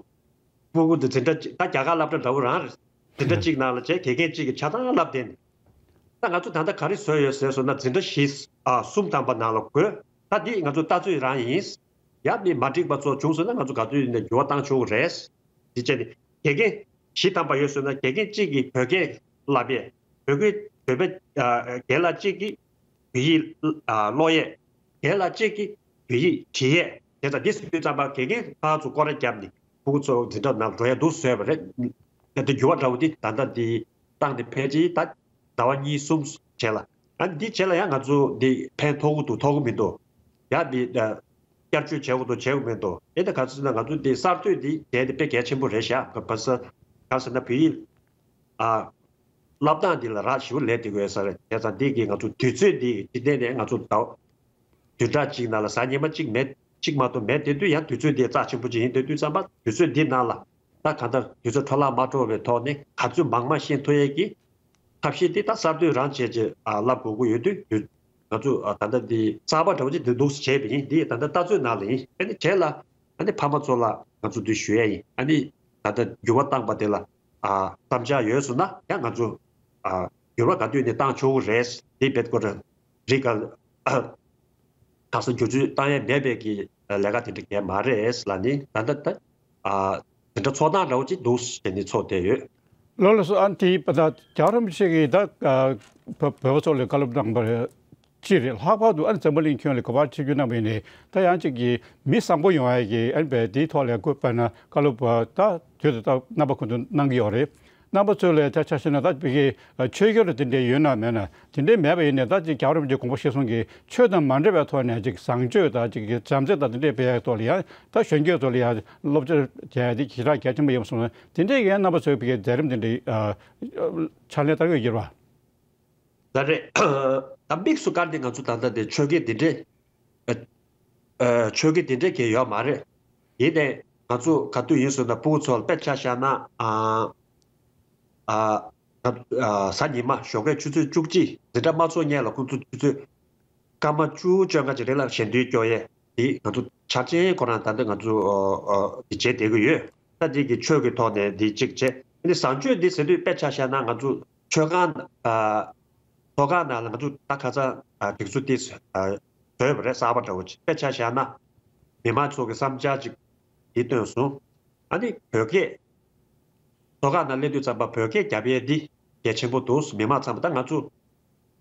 ཕྲུ་གུ་འདི་འཛིན་གྲྭ་གཅིག་ད་རྒྱ་གར་སློབ་གྲྭ་འདྲ་བོ་རང་རེད། འཛིན་གྲྭ་གཅིག་ནང་ལ་བྱས་དགེ་རྒན་གཅིག་གི་ཆ་ཚང་བསླབ་བསྡད་ནས། ད་ང་ཚོ་ད་ལྟ་ག་རེ་བཟོས་ཡོད་ཟེར་སོང་ན་འཛིན་གྲྭ་བཞི་ཨ་གསུམ་ཐམ་པ་ནང་ལ་བགོས། ད་འདི་ང་ཚོ་ལྟ་ཚོད་རང་ཡིན། ཡང་མི་མ་འགྲིག་པ་ཚོ་བྱུང་སོང་ན་ང་ཚོ་ག་ཚོད་ཡིན་ན་འགྱུར་བ་བཏང་ཆོག་གི་རེད། འདི་བྱས་ནས་དགེ་རྒན་བཞི་ཐམ་པ་ཡོད་སོང་ན་དགེ་རྒན་གཅིག་གིས་བོད་སྐད་བསླབ་ཡས། བོད་སྐད་བོད་པ་ཨ་རྒན་ལགས་གཅིག་གིས་བོད་ཡིག་ཨ་ཀློག་ཡས། རྒན་ལགས་གཅིག་གིས་བོད་ཡིག་བྲིས་ཡས། དེ་ཙང་འདི་སུ་ཡོད་ཙམ་པ་དགེ་རྒན་ཕར་ཚུར་སྐོར་ར་བརྒྱབ་ནས་ཕྲུ་གུ་ཚོ་འཛིན་གྲྭ་ནང་འགྲོ་ཡས་འདུག་བཟོས་པ་རེད། དེ་འདྲ་འགྱུར་བ་འདྲ་བོ་འདི་ད་ལྟ་འདི་བཏང་སྟེ་ཕལ་ཆེར་ད་ཟླ་བ་གཉིས་གསུམ་བྱས་ལ། ཨ་ནི་འདི་བྱས་ལ་ཡང་ང་ཚོ་འདི་ཕན་ཐོགས་ཀྱི་འདུག་ཐོགས་ཀྱི་མི་འདུག་ཡང་འདི་བསྐྱར་བཅོས་བྱེད་དགོས་འདུག་བྱེད་དགོས་མི་འདུག་ཨེ་ད་ག་ཚོད་ན་ང་ཚོ་འདི་གསར་གཏོད་འདི་བྱས་ཏེ་དཔེ་གལ་ཆེན་པོ་རེད་ཤག་བ་ས་ག་ཟེར་ན་བོད་ཡིག་ཨ། བསླབ་སྟངས་འདི་ལ་རག་ཞིབ་ལས་དེ་དགོས་ས་རེད། བྱས་ཙང་འདི་གི་ང་ཚོ་དུས་ཚོད་འདི་འཇིག་རྟེན་ནས་ང་ཚོ་ཟླ་བ་བདུན་ཕྲག་གཅིག་ནང་ལ་གཟའ་ཉི་མ་གཅིག་མེད་གཅིག་མ་གཏོགས་མེད་དེ་དུས་ཡང་དུས་ཚོད་འདི་རྩ་ཆེན་པོ་ཅིག་ཡིན་དེ་དུས་ཙམ་པ་དུས་ཚོད་འདི་ནང་ལ་ད་གང་ལྟར་དུས་ཚོད་འཕྲོ་བརླག་མ་འགྲོ་བའི་ཐོག་ནས་ག་ཚོད་མང་མང་ཤེས་ཐུབ་ཡས་ཀྱི་ཐབས་ཤེས་འདི་ད་གསར་གཏོད་རང་བྱས་རྗེས་ཨ་བསླབ་དགོས་ཀྱི་ཡོད་དུས་དུས་ང་ཚོ་ཨ་ད་ལྟ་འདི་གསར་པ་འདྲ་བོ་ཅིག་འདི་འདུག་སེ་བྱས་པ་ཡིན། འདི་ད་ལྟ་ལྟ་ཚོད་ནང་ལ་ཡིན། ཨ་ནི་བྱས་ལ་ཨ་ནི་ཕ་མ་ཚོ་ལ་ང་ཚོ་འདི་ཞུ་ཡས་ཡིན། ཨ་ནི་ད་ལྟ་འགྱུར་བ་བཏང་པ་དེ་ལ་ཨ་བསམ་འཆར་ཡོད་སོང་ན་ཡང་ང་ཚོ་ཨ་འགྱུར་བ་ག་དུས་ནས་བཏང་ཆོག་གི་རེད། འདི་རྦད་ཀོ་ར་རི་ག་ཨ་ག་ས་འགྱུར་བཅོས་བཏང་ཡས་མེད་པའི་གི་ལས་ཀ་དེ་འདྲ་གས་མ་རེད་ལ་ནི་ད་ལྟ་ད་ཨ་དེ་འདྲ་ཚོགས་སྟངས་འདྲ་བོ་ཅིག་འདུག་ཟེར་ནས་ཚོགས་བསྡད་ཡོད། ལགས་ལགས་སོ། ཨ་ནི་དེ་ད་རྒྱལ་བ་རིན་པོ་ཆེ་གིས་ད་ཨ་བོད་བོད་པ་ཚོ་ལ་བཀའ་སློབ་གནང་བ་རེད། ཅི་རེད། ལྷག་པར་དུ་ཨ་ནི་འཛམ་བུ་གླིང་ཁྱོན་ལ་ག་པར་ཆིབས་བསྒྱུར་གནང་བ་ཡིན་ནའི་ད་ཡང་གཅིག་གིས་མི་བཟང་པོ་ཡོང་ཡ་གི་ཨ་ནི་བས་དེའི་ཐོག་ལ་སྐུལ་སྤེལ་ན་བཀའ་སློབ་ད་དུས་དང་རྣམ་པ་ཀུན་ཏུ་གནང་གི་ཡོད་རེད། རྣམ་པ་ཚོ་ལ་ད་ཆ་བཞག་ན་ད་བི་གི་ཆོས་བརྒྱུད་ལ་དེ་འདྲའི་ཡོད་ན་མེད་ན་དེ་འདྲའི་མེད་པ་ཡིན་ནའི་ད་ཅིག་རྒྱལ་བ་རིན་པོ་ཆེའི་དགོངས་པ་གཞིར་བཟུང་གིས་ཆོས་དང་མ་འབྲེལ་བའི་ཐོག་ནས་ཅིག་བཟང་སྤྱོད་དང་ཅིག་བྱམས་བརྩེ་དང་དེ་འདྲའི་སྤེལ་ཡ་ཐོག་ལ་ཡང་ད་གཞོན་སྐྱེས་ཚོ་ལ་ཡང་སློབ་སྦྱོང་བྱས་ཡ་དེ་ཞེ་དྲག་གལ་ཆེན་པོ་ཡིན་པ་སོང་ན་དེ་འདྲའི་ཡང་རྣམ་པ་ཚོས་བི་གི་མཛད་རིམ་དེ་འདྲའི་ཕྱག་ལས་བསྟར་གི་ཡོད་རེད་བ། ད་རེད། ད་དམིགས་སུ་བཀར་ཏེ་ང་ཚོ་ད་ལྟ་དེ་ཆོས་སྐད་དེ་འདྲས་ཨ་ཨ་ཆོས་སྐད་དེ་འདྲས་གས་ཡོད་མ་རེད། ཡིན་ནའི་ ང་ཚོ་ག་དུས་ཡིན་ཟེར་ན་ཕྲུ་གུ་ཚོ་ལ་དཔེ་ཆ་བཞག་ན། ཨ་ཨ་ང་ཨ་གཟའ་ཉི་མ་ཞོགས་ཀའི་ཆུ་ཚོད་བཅུ་གཅིག་འཛིན་གྲྭ་མ་ཚོགས་སྔོན་ལ་ཁོང་ཚོ་ཆུ་ཚོད་སྐར་མ་བཅུ་བཅོ་ལྔ་ཅིག་རིང་ལ་ཞལ་འདོན་སྐྱོར་ཡས་འདི་ང་ཚོ་འཆར་ཅན་ཁོ་རང་ད་ལྟ་ང་ཚོ་ཨ་ཨ་འདི་བྱེད་བསྡད་ཀྱི་ཡོད། ད་འདི་གི་ཆོས་ཀྱི་ཐོག་ནས་འདི་གཅིག་བྱས། ཨ་ནི་བཟང་སྤྱོད་འདི་ཟེར་དུས་དཔེ་ཆ་བཞག་ན་ང་ཚོ་ཆོས་ཁང་ཨ་ཚོགས་ཁང་ནང་ལ་ང་ཚོ་ད་ཁ་སང་ཨ་སྒྲིག་འཛུགས་ཏིས་ཨ་བཟོས་པ་རེད། གསར་པ་འདྲ་བོ་ཅིག་དཔེ་ཆ་བཞག་ན་མི་མང་ཚོ་གི་བསམ་འཆར་ཅིག་འདི་བཏོན་སོང་། ཨ་ནི་བོད་སྐད་ཚོགས་ཁང་ནང་སླེབས་དུས་ཙམ་པ་བོད་སྐད་རྒྱབ་ཡས་འདི་གལ་ཆེན་པོ་འདུག་མི་མང་ཚང་མ་ད་ང་ཚོ་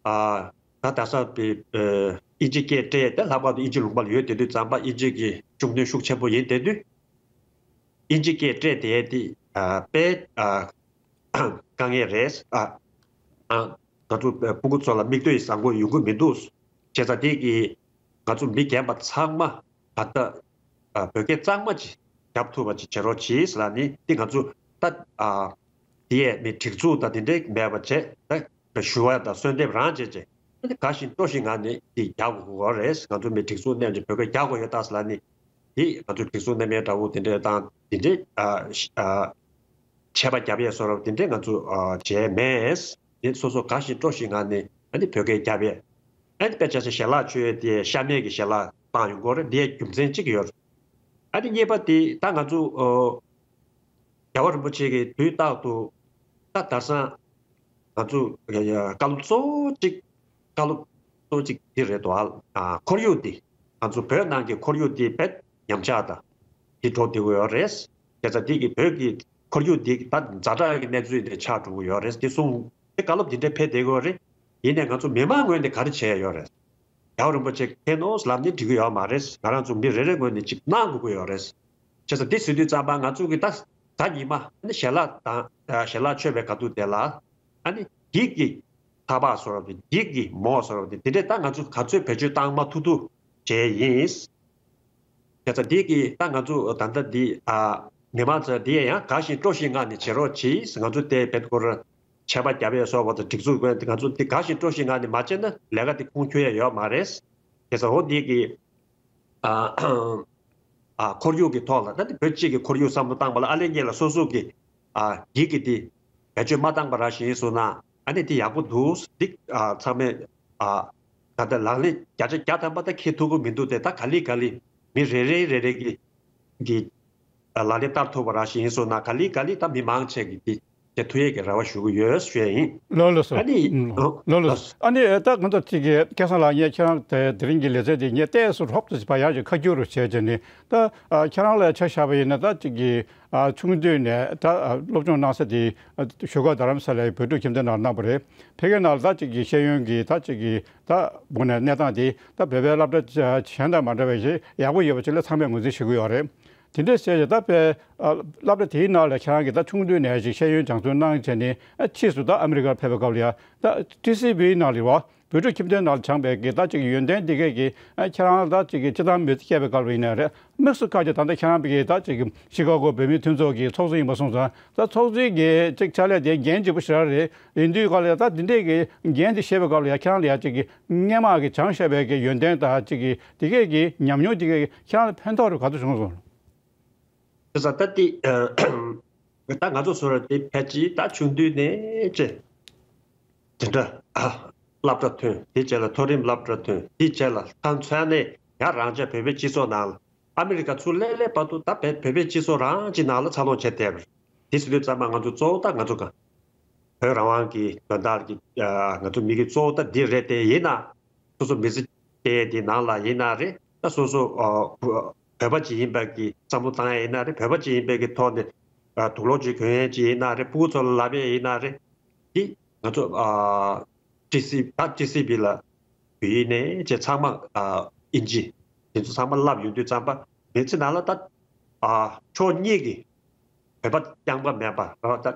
ཨ་ད་ད་ས་པའི་ཨ་ཨིན་ཇི་སྐད་སྤྲད་ཡས་ད་ལྷག་པར་དུ་ཨིན་ཇི་ལུང་པ་ལ་ཡོད་བསྡད་དུས་ཙམ་པ་ཨིན་ཇི་གི་ཤུགས་སྣོན་ཤུགས་ཆེན་པོ་ཡིན་བསྡད་དུས། ཨིན་ཇི་སྐད་སྤྲད་དེ་དེ་ཨ་དཔེ་ཨ་དཀའ་ངལ་རེད། ཨ་ཨ་ང་ཚོ་ཕྲུ་གུ་ཚོ་ལ་མིག་ལྟོས་བཟང་པོ་ཡོང་གི་མི་འདུག་བྱས་ཙང་དེ་གི་ང་ཚོ་མི་རྒན་པ་ཚང་མ་ད་ལྟ་ཨ་བོད་སྐད་གཙང་མ་ཅིག་རྒྱབ་ཐུབ་པ་ཅིག་བྱེད་རོགས་གྱིས་ལབ་ནི་དེ་ང་ཚོ་ད་ཨ་དེ་ཡས་མི་སྒྲིག་འཛུགས་དང་དེ་འདྲའི་མེད་པ་བྱས་ད་ཞུ་བ་དང་གསོལ་འདེབས་རང་བྱས་བྱས་ཨ་ནི་དགའ་བཞིན་སྤྲོ་བཞིན་ངང་ནས་དེ་རྒྱག་དགོས་ཀྱི་ཡོད་རེད། ང་ཚོ་མི་སྒྲིག་འཛུགས་རྣམས་ཀྱིས་བོད་སྐད་རྒྱག་དགོས་ཡོད་ད་ལབ་ནི། དེ་ང་ཚོས་སྒྲིག་འཛུགས་རྣམ་པའི་དགྲ་བོ་དེ་འདྲས་དང་དེ་འདྲས་ཨ་ཤ་ཨ་ཆད་པ་བརྒྱབ་ཡས་བཟོ་འདྲ་དེ་འདྲས་ང་ཚོས་ཨ་བྱས་མེད། དེ་སོ་སོ་དགའ་བཞིན་སྤྲོ་བཞིན་ངང་ནས་ཨ་ནི་བོད་སྐད་རྒྱབ་ཡས། ཨ་ནི་དཔེ་ཆ་ཆ་ཞལ་ལག་མཆོད་ཡས་དེ་ཤ་མེད་ཀྱི་ཞལ་ལག་བཏང་ཡོང་གི་ཡོད་རེད། དེའི་རྒྱུ་མཚན་གཅིག་ཡོད་རེད། ཨ་ནི་གཉིས་པ་དེ་ད་ང་ཚོ་ཨ་རྒྱལ་བ་རིན་པོ་ཆེ་གི་དུས་རྟག་ཏུ་ད་དེང་སང་ང་ཚོ་ཡ་ཡ་བཀའ་སློབ་གཙོ་བོ་གཅིག་བཀའ་སློབ་གཙོ་བོ་གཅིག་འདི་རེད་དོ། ཨ་ཁོར་ཡུག་འདི་ང་ཚོ་བོད་ནང་གི་ཁོར་ཡུག་འདི་དཔེ་ཉམས་ཆག་དང་འདི་འགྲོ་བསྡད་ཀྱི་ཡོད་རེད། བྱས་ཙང་འདི་གི་བོད་ཀྱི་ཁོར་ཡུག་འདི་ད་ཛ་དྲག་གི་གནས་ཚུལ་འདི་ཆགས་འགྲོ་གི་ཡོད་རེད། འདི་གསུང་འདི་བཀའ་སློབ་འདི་འདྲ་ཕེབས་བསྡད་ཀྱི་ཡོད་རེད། ཡིན་ནའི་ང་ཚོ་མི་མང་ངོས་ནས་ག་རེ་བྱས་ཡོད་རེད། རྒྱལ་བ་རིན་པོ་ཆེ་མཁྱེན་ནོ་ལབ་ནས་འགྲིག་གི་ཡོད་མ་རེད། ང་རང་ཚོ་མི་རེ་རེ་ངོས་ནས་ཅིག་གནང་དགོས་ཀྱི་ཡོད་རེད། བྱས་ཙང་འདི་ཟེར་དུས་ཙམ་པ་ང་ཚོ་གི་ད་གཟའ་ཉི་མ་ཨ་ནི་ཞལ་ལག་དང་ཞལ་ལག་མཆོད་པའི་སྐབས་དུས་དེ་ལ་ཨ་ནི་འགྱིག་གི་ཐག་པ་བཟོ་རབས་དེ་འགྱིག་གི་མོ་བཟོ་རབས་དེ་དེ་འདྲས་ད་ང་ཚོ་ག་ཚོད་བེད་སྤྱོད་བཏང་མ་ཐུབ་ཐུབ་བྱས་ཡིན། བྱས་ཙང་འདི་གི་ད་ང་ཚོ་ད་ལྟ་འདི་ཨ་མི་མང་ཚོ་འདི་ཡང་དགའ་ཞིང་སྤྲོ་ཞིང་ངང་ནས་བྱེད་རོགས་གྱིས། ང་ཚོ་དེ་བེད་སྐོར་ཆད་པ་བརྒྱབ་ཡས་སོགས་པ་དང་སྒྲིག་འཛུགས་ཀྱིས་ང་ཚོ་འདི་དགའ་ཞིང་སྤྲོ་ཞིང་ངང་ནས་མ་བྱས་ན་ལས་ཀ་འདི་ཁུངས་འཁྱོལ་ཡས་ཡོད་མ་རེད། བྱས་ཙང་འོ་འདི་གི་ཨ་ཨ་ཁོར་ཡུག་གི་ཐོག་ལ་ད་ནི་བོད་སྤྱི་གི་ཁོར་ཡུག་བསམ་བློ་བཏང་བ་ལ་ཨ་ལས་ངེད་ལ་སོ་སོ་གི་ཨ་འགྱིག་གི་འདི་བེད་སྤྱོད་མ་བཏང་པ་རང་བཞིན་སོང་ན་ཨ་ནི་འདི་ཡག་པོ་འདུག་འདི་ཨ་ཚང་མས་ཨ་ད་ལྟ་ལག་ལེན་བརྒྱ་ཆ་བརྒྱ་ཐམ་པ་ད་འཁྱེར་ཐུབ་ཀྱི་མི་འདུག་སྟེ། ད་ག་ལེ་ག་ལེ་མི་རེ་རེ་རེ་རེ་གི་གི་ལག་ལེན་བསྟར་ཐུབ་པ་རང་བཞིན་སོང་ན་ག་ལེ་ག་ལེ་ད་མི་མང་ཆེ་གི་འདི་བྱེད་ཐུབ་ཡས་ཀྱི་རེ་བ་ཞུ་གི་ཡོད་ཞུ་ཡས་ཡིན། ལགས་ལགས་སོ། ཨ་ནི་ཨུམ། ལགས་ལགས་སོ། ཨ་ནི་ད་ང་ཚོ་གཅིག་གི་སྐལ་བཟང་ལགས་ངས་ཁྱེད་རང་དེ་དེ་རིང་གི་ལེ་ཚན་དེ་ངས་ཏོག་ཙམ་རོབ་ཏུ་བྱས་པ་ཡང་ཅིག་ཁ་སྒྱུར་རུ་བྱས་བྱས་ནས་ད་ཨ་ཁྱེད་རང་ལ་ཆ་བཞག་པ་ཡིན་ན་ད་གཅིག་གི་ཨ་ཆུང་དུས་ནས་ད་ཨ་སློབ་སྦྱོང་གནང་ས་དེ་ཨ་བཞུགས་སྒར་རྡ་རམ་ས་ལའི་བོད་ཕྲུག་ཁྱིམ་སྡེ་ནང་གནང་བ་རེད། ཕ་གི་ནང་ལ་ད་གཅིག་གི་ཤེས་ཡོན་གྱི་ད་གཅིག་གི་ད་འོག་ནས་གནས་སྟངས་དེ་ད་བོད་པའི་སློབ་གྲྭ་གཞན་དང་མ་འདྲ་བའི་ཞིག་ཡག་པོ་ཡོད་པ་ཅིག་ལ་ཚང་མས་ངོས་འཛིན་བྱེད་ཀྱི་ཡོད་རེད། དེ་འདྲ་བྱས་ཙང་ད་དཔེ་ཨ་སློབ་གྲྭ་དེའི་ནང་ལ་ཁྱེད་རང་གིས་ད་ཆུང་དུས་ནས་ཅིག་ཤེས་ཡོན་སྦྱང་བརྩོན་གནང་བྱས་ནས་ཨ་ཕྱིས་སུ་ད་ཨ་མི་རི་ཀར་ཕེབས་པའི་སྐབས་ལ་ཡ་ད་ཊི་སི་ཝི་ནང་ལ་རེད་བ། བོད་ཕྲུག་ཁྱིམ་སྡེའི་ནང་ལ་སྦྱངས་པའི་གི་ད་ཅིག་ཡོན་ཏན་འདི་གས་ཀྱི་ཨ་ཁྱེད་རང་ད་ཅིག་གི་སྤྱིར་བཏང་མི་ཚེ་སྐྱེལ་བའི་སྐབས་ལ་ཡིན་ན་རེད། དམིགས་སུ་བཀར་ཅིག་ད་ལྟ་ཁྱེད་རང་གི་ད་ཅིག་གི་ཤི་ཀ་གོ་བོད་མིའི་མཐུན་ཚོགས་ཀྱི་ཚོགས་གཙོ་ཡིན་པ་སོང་ཙང་ད་ཚོགས་གཙོའི་གི་ཅིག་ཕྱག་ལས་དེ་འགན་ལྗིད་པོ་ཞེ་དྲག་རེད། ཡིན་དུས་སྐབས་ལ་ཡ་ད་འདི་འདྲས་ཀྱི་འགན་འདི་བཞེས་པའི་སྐབས་ལ་ཡ་ཁྱེད་རང་ལ་ཡ་ཅིག་གི་སྔས་མ་གི་སྦྱངས་བཞག་པའི་གི་ཡོན་ཏན་དང་ཅིག་གི་འདི་གས་ཀྱི་ཉམས་མྱོང་འདི་གས་ཀྱི་ཁྱེད་རང་ལ་ཕན་ཐོགས་རེ་ག་ཚོད་བྱུང་སོང་། དེ་ཙང་ད་འདི་ད་ང་ཚོ་བཟོ་འདྲ་དེ་ཕལ་ཆེར་ད་ཆུང་དུས་ནས་ཅེ་དེ་འདྲ་སློབ་གྲྭ་ཐོན། དེ་རྗེས་ལ་མཐོ་རིམ་སློབ་གྲྭ་ཐོན། དེ་རྗེས་ལ་ད་མཚོན་ནས་ཡང་རང་ཅག་བོད་པའི་སྤྱི་ཚོགས་ནང་ལ་ཨ་མི་རི་ཀ་ཚུར་སླེབས་སླེབས་བར་དུ་ད་བོད་བོད་པའི་སྤྱི་ཚོགས་རང་གཅིག་ནང་ལ་འཚར་ལོངས་བྱས་བསྡད་པ་རེད། དེ་ཟེར་དུས་ཙམ་པ་ང་ཚོ་གཙོ་བོ་ད་ང་ཚོ་ག་བོད་རང་དབང་གི་དོན་དག་གི་ང་ཚོ་དམིགས་ཡུལ་གཙོ་བོ་ད་འདི་རེད་དེ། ཡིན་ན་སོ་སོ་མི་ཚེ་སྐྱེལ་ཡས་དེ་ནང་ལ་ཡིན་ན་རེད། ད་སོ་སོ་ཨ་བོད་པ་ཅིག་ཡིན་པའི་གི་བསམ་བློ་བཏང་ཡས་ཡིན་ན་རེད། བོད་པ་ཅིག་ཡིན་པའི་གི་ཐོག་ནས་ཨ་དུག་སློག་ཅིག་གོན་ཡས་ཅིག་ཡིན་ན་རེད། ཕྲུ་གུ་ཚོ་ལ་ལབ་ཡས་ཡིན་ན་རེད། འདི་ང་ཚོ་ཨ་ཊི་སི་ད་ཊི་སི་ཝི་ལ་བོད་ཡིག་ནས་བྱས་ཚང་མ་ཨ་ཨིན་ཇི་དེ་ཚོ་ཚང་མ་བསླབ་ཡོང་དུས་ཙམ་པ་མི་ཚེ་ནང་ལ་ད་ཨ་ཕྱོགས་གཉིས་ཀྱི་བོད་པ་རྐྱང་པ་མེད་པ་ར་ད་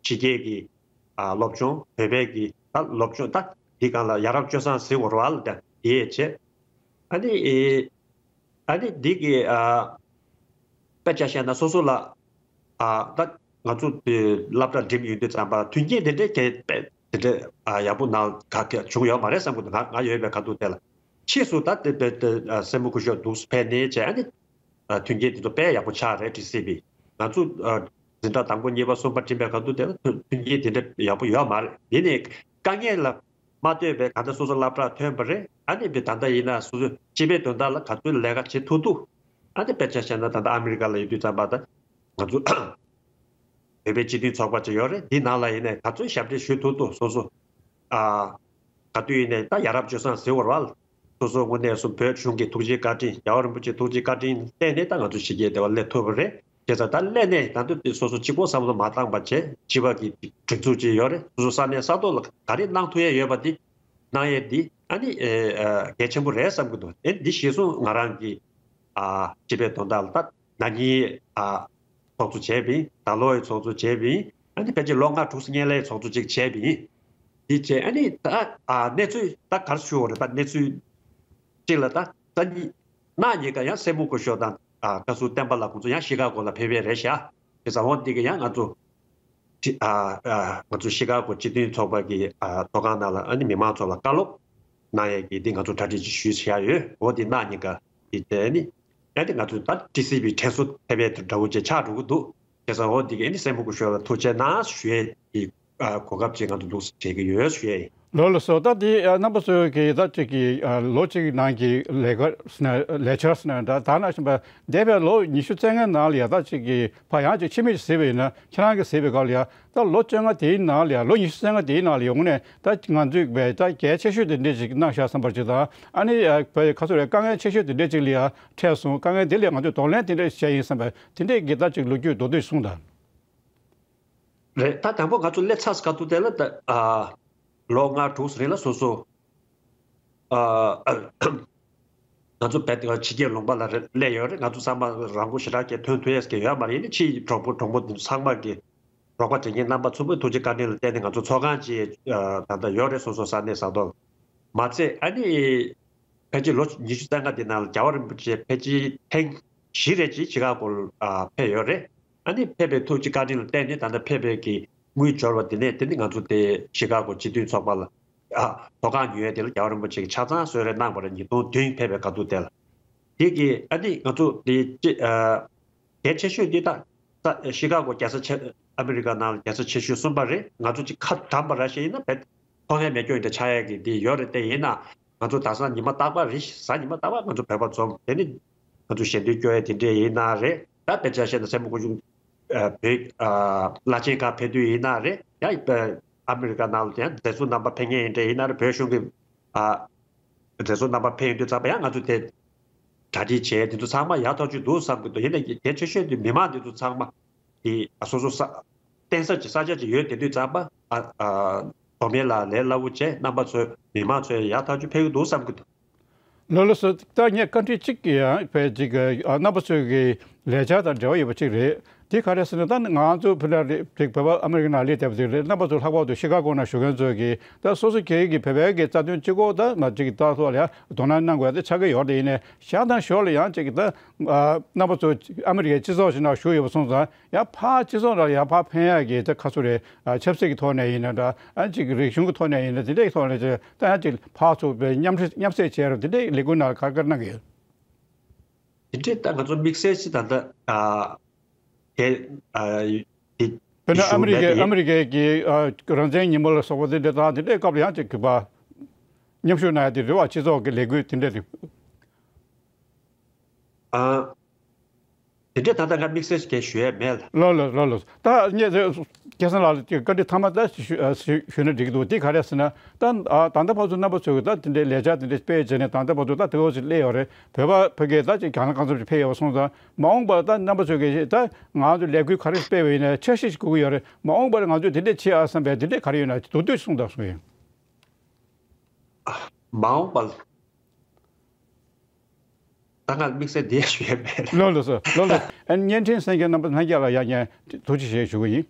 ཕྱི་རྒྱལ་གྱི་ཨ་སློབ་སྦྱོང་བོད་པའི་གི་ད་སློབ་སྦྱོང་ད་འདི་སྒང་ལ་ཡ་རབས་སྤྱོད་བཟང་ཟེར་བ་ར་ལ་ད་དེ་བྱས། ཨ་ནི་ཨེ་ཨ་ནི་འདི་གི་ཨ་དཔེ་ཆ་བཤད་ན་སོ་སོ་ལ་ཨ་ད་ང་ཚོ་དེ་སློབ་གྲྭ་འགྲིམ་ཡོང་དུས་ཙམ་པ་མཐུན་རྐྱེན་དེ་འདྲའི་གལ་དེ་འདྲའི་ཨ་ཡག་པོ་ནང་ག་ག་བྱུང་ཡོད་མ་རེད་བསམ་གི་འདུག་ང་ང་ཡོད་པའི་ཁ་ཐུག་དེ་ལ་ཕྱིས་སུ་ད་དེ་དཔེ་དེ་ཨ་སེམས་མུ་མགུ་ཤོར་འདུག་ཕེབས་ནས་བྱས། ཨ་ནི་ ཨ་མཐུན་རྐྱེན་དེ་ཚོ་དཔེ་ཡག་པོ་ཆགས་རེད། ཊི་སི་སི་པི་ང་ཚོ་ཨ་འཛིན་གྲྭ་དང་པོ་གཉིས་པ་གསུམ་པ་འགྲིམ་པའི་སྐབས་དུས་དེ་ལ་མཐུན་མཐུན་རྐྱེན་དེ་འདྲ་ཡག་པོ་ཡོད་མ་རེད། དེ་ནས་དཀའ་ངལ་ལ་མ་ལྟོས་པའི་གང་ལྟར་སོ་སོ་སློབ་གྲྭར་ཐོན་པ་རེད། ཨ་ནི་དཔེ་ད་ལྟ་ཡིན་ན་སོ་སོའི་སྤྱི་པའི་དོན་དག་ལ་ག་ཚོད་ལས་ཀ་བྱེད་ཐུབ་ཐུབ། ཨ་ནི་དཔེ་ཆ་བཞག་ན་ད་ལྟ་ཨ་མི་རི་ཀ་ལ་ཡོད་དུས་ཙམ་པ་ད་ང་ཚོ་བོད་པའི་སྤྱི་མཐུན་ཚོགས་པ་ཅིག་ཡོད་རེད། འདི་ནང་ལ་ཡིན་ནའི་ག་ཚོད་ཞབས་འདེགས་ཞུ་ཐུབ་ཐུབ། སོ་སོ་ཨ་ག་དུས་ཡིན་ནའི་ད་ཡ་རབས་སྤྱོད་བཟང་ཟེར་བ་རེད་བ། སོ་སོའི་ངོས་ནས་སུ་བོད་གཞུང་གི་ཐུགས་རྗེ་བཀའ་དྲིན། རྒྱལ་བ་རིན་པོ་ཆེའི་ཐུགས་རྗེ་བཀའ་དྲིན་བརྟེན་ནས་ད་ང་ཚོ་ཕྱི་རྒྱལ་དེ་བ་སླེབས་ཐུབ་པ་རེད། བྱས་ཙང་ད་སླེབས་ནས་ད་དུང་དེ་སོ་སོ་གཅིག་པོ་བསམ་བློ་མ་བཏང་པ་བྱས། སྤྱི་པ་གི་སྒྲིག་འཛུགས་ཅིག་ཡོད་རེད། སོ་སོ་ས་གནས་ས་ཐོག་ལ་ག་རེ་གནང་ཐུབ་ཡས་ཡོད་པ་དེ་གནང་ཡས་འདི་ཨ་ནི་ཨེ་ཨ་གལ་ཆེན་པོ་རེད་བསམ་གྱི་འདུག་ཨེ་འདི་གཞིར་བཟུང་ང་རང་གི་ཨ་སྤྱི་པའི་དོན་དག་ལ་ད་ན་ནིང་ཨ་ཚོགས་གཙོ་བྱས་པ་ཡིན། ད་ལོ་ཡི་ཚོགས་གཙོ་བྱས་པ་ཡིན། ཨ་ནི་ཕལ་ཆེར་ལོ་ལྔ་དྲུག་སྔོན་ལ་ཡི་ཚོགས་གཙོ་ཅིག་བྱས་པ་ཡིན། འདི་བྱས་ཨ་ནི་ད་ཨ་གནས་ཚུལ་ད་ག་རེ་ཞུ་བ་རེད། ད་གནས་ཚུལ་གཅིག་ལ་ད་སང་ཉིན་གནངས་ཉིན་ཀ་ཡང་སྲས་མོ་སྐུ་ཞབས་དང་ཨ་བཀའ་ཟུར་བསྟན་པ་ལྷ་ཁོང་ཚོ་ཡང་ཤི་ཀ་གོ་ལ་ཕེབས་པ་རེད་ཤག་དེ་ཙང་འོ་འདི་ག་ཡང་ང་ཚོ་ཁྲི་ཨ་ཨ་ང་ཚོ་ཤི་ཀ་གོ་སྤྱི་མཐུན་ཚོགས་པ་གི་ཨ་ཚོགས་ཁང་ནང་ལ་ཨ་ནི་མི་མང་ཚོ་ལ་བཀའ་སློབ་གནང་ཡས་ཀྱི་འདི་ང་ཚོ་གྲ་སྒྲིག་ཅིག་ཞུས་བཞག་ཡོད། འོ་འདི་གནངས་ཉིན་ཀ་འདི་དེ་ནི་ཨ་ནི་ང་ཚོ་ད་ཊི་སི་སི་པི་དྲན་གསོ་ཐེབས་པའི་འདྲ་བོ་ཅིག་ཆགས་འགྲོ་གི་འདུག་དེ་ཙང་འོ་འདི་ག་ཨ་ནི་སྲས་མོ་སྐུ་ཞབས་ལ་ཐུགས་རྗེ་གནང་ཞུ་ཡས་ཀྱི་ཨ་གོ་སྐབས་ཅིག་ང་ཚོ་འདུག་སེ་བྱེད་ཀྱི་ཡོད་ཞུ་ཡས་ཡིན། ལགས་ལགས་སོ། ད་དེ་ཨ་རྣམ་པ་ཚོས་ཀྱི་ད་ཅིག་གི་ཨ་ལོ་གཅིག་ནང་གི་ལས་ཀ་ཟེར་ན་ལས་འཆར་ཟེར་ན་ད་ད་ནང་བཞིན་པ་འདས་པའི་ལོ་ཉི་ཤུ་རྩ་ལྔའི་ནང་ལ་ཡ་ད་ཅིག་གི་ཕ་ཡང་ཅིག་ཕྱི་མིག་ཅིག་གཟིགས་པ་ཡིན་ན་ཁྱེད་རང་གིས་གཟིགས་པའི་སྐབས་ལ་ཡ་ད་ལོ་བཅོ་ལྔ་དེའི་ནང་ལ་ཡ་ལོ་ཉི་ཤུ་རྩ་ལྔ་དེའི་ནང་ལ་ཡོང་ནས་ད་ང་ཚོས་བས་ད་གལ་ཆེ་ཤོས་དེ་འདྲས་ཅིག་གནང་ཤག་བསམ་པ་ཅིག་དང་ཨ་ནི་ཡ་བས་ཁ་སོ་རེ་དཀའ་ངལ་ཆེ་ཤོས་དེ་འདྲས་ཅིག་ལ་ཡ་འཕྲད་སོང་། དཀའ་ངལ་དེ་ལ་ང་ཚོས་གདོང་ལེན་དེ་འདྲས་བྱས་ཡིན་བསམ་པ་དེ་འདྲས་ཀྱི་ད་ཅིག་ལོ་རྒྱུས་མདོར་བསྡུས་གསུངས་དང་། རེད། ད་དང་པོ་ང་ཚོ་སླེབས་ཚར་སྐབས་དུས་དེ་ལ་ད་ཨ་ལོ་ལྔ་དྲུག་རིང་ལ་སོ་སོ་ཨ་ང་ཚོ་བས་ཕྱི་རྒྱལ་ལུང་པ་ལ་རེ་སླེབས་ཡོད་རེད། ང་ཚོ་ཚང་མ་རང་མགོ་ཞེ་དྲག་གི་ཐོན་ཐུབ་ཡས་ཀྱི་ཡོད་མ་རེད། ཡིན་ནའི་ཕྱིའི་གྲོགས་པོ་གྲོགས་མོ་དེ་ཚོ་ཚང་མ་གི་རོགས་པ་བྱེད་མཁན་རྣམ་པ་ཚོ་པོའི་ཐུགས་རྗེ་བཀའ་དྲིན་ལ་བརྟེན་ནས་ང་ཚོ་ཚོགས་ཁང་ཅིག་ཨ་ད་ལྟ་ཡོད་རེད། སོ་སོ་ས་གནས་ས་ཐོག་ལ། མ་ཚད་ཨ་ནི་ཕལ་ཆེར་ལོ་ཉི་ཤུ་རྩ་ལྔ་དེ་ནང་ལ་རྒྱལ་བ་རིན་པོ་ཆེ་ཕལ་ཆེར་ཐེངས་བཞི་རེ་ཅིག་ཤི་ཀ་གོ་ལ་ཨ་ཕེབས་ཡོད་རེད། ཨ་ནི་ཕེབས་པའི་ཐུགས་རྗེ་བཀའ་དྲིན་ལ་བརྟེན་ནས་ད་ལྟ་ཕེབས་པའི་གི་དངུལ་འབྱོར་བ་དེ་ནས་དེ་ནི་ང་ཚོ་དེ་ཤི་ཀ་གོ་སྤྱི་མཐུན་ཚོགས་པ་ལ་ཨ་ཚོགས་ཁང་ཉོས་ཡས་དེ་ལ་རྒྱལ་བ་རིན་པོ་ཆེ་གི་ཆ་ཚང་གསོལ་རས་གནང་བ་རེད། ཉིས་སྟོང་བདུན་ཕེབས་པའི་སྐབས་དུས་དེ་ལ། དེ་གི་ཨ་ནི་ང་ཚོ་དེ་ཅི་ཨ་གལ་ཆེ་ཤོས་འདི་ད་ས་ཤི་ཀ་གོ་རྒྱལ་ས་ཆེ་ཨ་མི་རི་ཀ་ནང་ལ་རྒྱལ་ས་ཆེ་ཤོས་གསུམ་པ་རེད། ང་ཚོ་ཅིག་ཁ་འགྲམ་པ་ར་ཤེས་ཡིན་ན་བེད་མཐོང་ཡས་མེད་སྐྱོ་ཡིན་ད་ཆགས་ཡས་ཀྱི་འདི་ཡོད་རེད། དེ་ཡིན་ན་ང་ཚོ་ད་གཟའ་ཉི་མ་རྟག་པ་རེད། གཟའ་ཉི་མ་རྟག་པ་ང་ཚོ་བོད་པ་འཛོམས་དེ་ནི་ང་ཚོ་ཞལ་འདོན་སྐྱོ་ཡས་དེ་འདྲས་ཡིན་ན་རེད། ད་དཔེ་ཆ་བཤད་ན་སྲས་མོ་སྐུ་ཞབས་བོད་བླ་ཆེན་ག་ཕེབས་དུས་ཡིན་ན་རེད། ཡང་ཨ་མི་རི་ཀ་ནང་ལ་ཡང་མཛད་གཙོ་རྣམ་པ་ཕེབས་མཁན་ཡིན་འདྲས་ཡིན་ན་རེད། བོད་གཞུང་གི་ཨ། མཛད་གཙོ་རྣམ་པ་ཕེབས་ཡོང་དུས་ཙམ་པ་ཡང་ང་ཚོ་དེ་གྲ་སྒྲིག་བྱས་དེ་ཚོ་ཚང་མ་ཡག་ཐག་ཆོད་འདུག་བསམ་གྱི་འདུག་ཡིན་ནའི་གལ་ཆེ་ཤོས་དེ་མི་མང་དེ་ཚོ་ཚང་མ་དེ་སོ་སོ་ས་བརྟེན་ས་ཅིག་ས་ཆ་ཅིག་ཡོད་དེ་དུས་ཙམ་པ་ཨ་ཨ་མདོ་སྨད་ལ་ལས་སླ་བོ་བྱས་རྣམ་པ་ཚོས་མི་མང་ཚོས་ཡག་ཐག་ཆོད་ཕེབས་ཀྱི་འདུག་བསམ་གྱི་འདུག་ལགས་ལགས་སོ། ད་ངས་བཀའ་འདྲི་གཅིག་གི་ཡང་བས་ཅིག་ཨ་རྣམ་པ་ཚོའི་གི་ལས་འཆར་དང་འབྲེལ་བ་ཡོད་པ་གཅིག་རེད། དེ་ག་རེ་ཟེར་ན་ད་ང་ཚོ་ཕི་ལ་རེད་ཅིག་བོད་པ་ཨ་མི་རི་ཀ་ནང་སླེབས་བསྡད་པ་དེ་རེད། རྣམ་པ་ཚོ་ལྷག་པར་དུ་ཤི་ཀ་གོ་ནང་བཞུགས་མཁན་ཚོས་གི་ད་སོ་སོ་སྒེར་གྱི་བོད་པའི་གི་རྩ་དོན་གཅིག་པོ་ད་ང་ཅིག་ད་ཐོག་ལ་ཡང་དོ་སྣང་གནང་དགོས་ཡ་དེ་ཆགས་ཀྱི་ཡོད་རེད། ཡིན་ནའི་ཤར་དང་ཞོར་ལ་ཡང་ཅིག་ད་རྣམ་པ་ཚོ་ཨ་མི་རི་ཀའི་སྤྱི་ཚོགས་ཤིག་ནང་བཞུགས་ཡོད་པ་སོང་ཙང་ཡང་ཕར་སྤྱི་ཚོགས་ལ་ཡང་ཕར་ཕན་ཡག་གི་ད་ཁ་སོ་རེད། ཆབ་སྲིད་ཀྱི་ཐོག་ནས་ཡིན་ན་འདྲ། ཨ་ཅིག་རིག་གཞུང་གི་ཐོག་ནས་ཡིན་ན་དེ་འདྲའི་ཐོག་ནས་ཅིག་ད་ཡང་ཅིག་ཕར་ཚུར་མཉམ་མཉམ་བསྲེས་བྱས་རོགས་དེ་འདྲའི་ལས་འགུལ་ནང་ག་ག་གནང་གི་ཡོད། དེ་འདྲའི་ད་ང་ཚོ་དམིགས་བསལ་ཅིག་ད་ལྟ་ཨ་དེ་ཨ་དེ་དཔེར་ན་ཨ་མི་རི་ཀའི་ཨ་མི་རི་ཀའི་གི་ཨ་རང་བཙན་ཉིན་མོ་ལ་སོགས་པ་དེ་འདྲ་དང་དེ་འདྲའི་སྐབས་ལ་ཡང་ཅིག་གུས་པ་མཉམ་ཞུགས་གནང་ཡ་དེ་རེད་བ། སྤྱི་ཚོགས་ཀྱི་ལས་འགུལ་དེ་འདྲ་རེད། ཨ། དེ་འདྲའི་ད་ལྟ་ང་དམིགས་བསལ་ཞིག་ཞུ་ཡས་མེད་ལ། ལགས་ལགས་ལགས་ལགས། ད་ངས་སྐལ་བཟང་ལགས་ལ་ཅིག་བཀའ་འདྲི་ཐ་མ་ད་ཞུ་ཞུ་ཞུས་ན་འགྲིག་གི་འདུག་དེ་ག་རེ་ཟེར་ན་ད་ཨ་ད་ལྟ་བར་དུ་རྣམ་པ་ཚོས་ཀྱི་ད་དེ་འདྲའི་ལས་འཆར་དེ་འདྲ་སྤེལ་བྱས་ནས་ད་ལྟ་བར་དུ་ད་དེ་འོག་ཅིག་སླེབས་ཡོད་རེད། བོད་པ་བོད་སྐད་ད་ཅིག་གང་ལ་གང་འཚམ་ཅིག་ཕེབས་ཡོད་པ་སོང་ཙང་མ་འོངས་པར་ད་རྣམ་པ་ཚོས་ཀྱི་ད་ང་ཚོ་ལས་འགུལ་ག་རེ་སྤེལ་བ་ཡིན་ན་འཆར་གཞི་ཞིག་དགོས་ཀྱི་ཡོད་རེད། མ་འོངས་པར་ང་ཚོས་དེ་འདྲ་བྱེད་ཨ་བསམ་པའི་དེ་འདྲ་ག་རེ་ཡོད་ན་མདོར་བསྡུས་གསུངས་དང་གསུངས་ཡིན། མ་འོངས་པར། ད་ང་དམིགས་བསལ་འདི་ཞུ་ཡས་མེད། ལགས་ལགས་སོ་ལགས་ལགས། ཨ་ནི་བརྙན་འཕྲིན་གསན་མཁན་རྣམ་པ་ལྷན་རྒྱས་ལ་ཡང་བསྐྱར་ཐུགས་རྗེ་ཆེ་ཞུ་གི་ཡིན།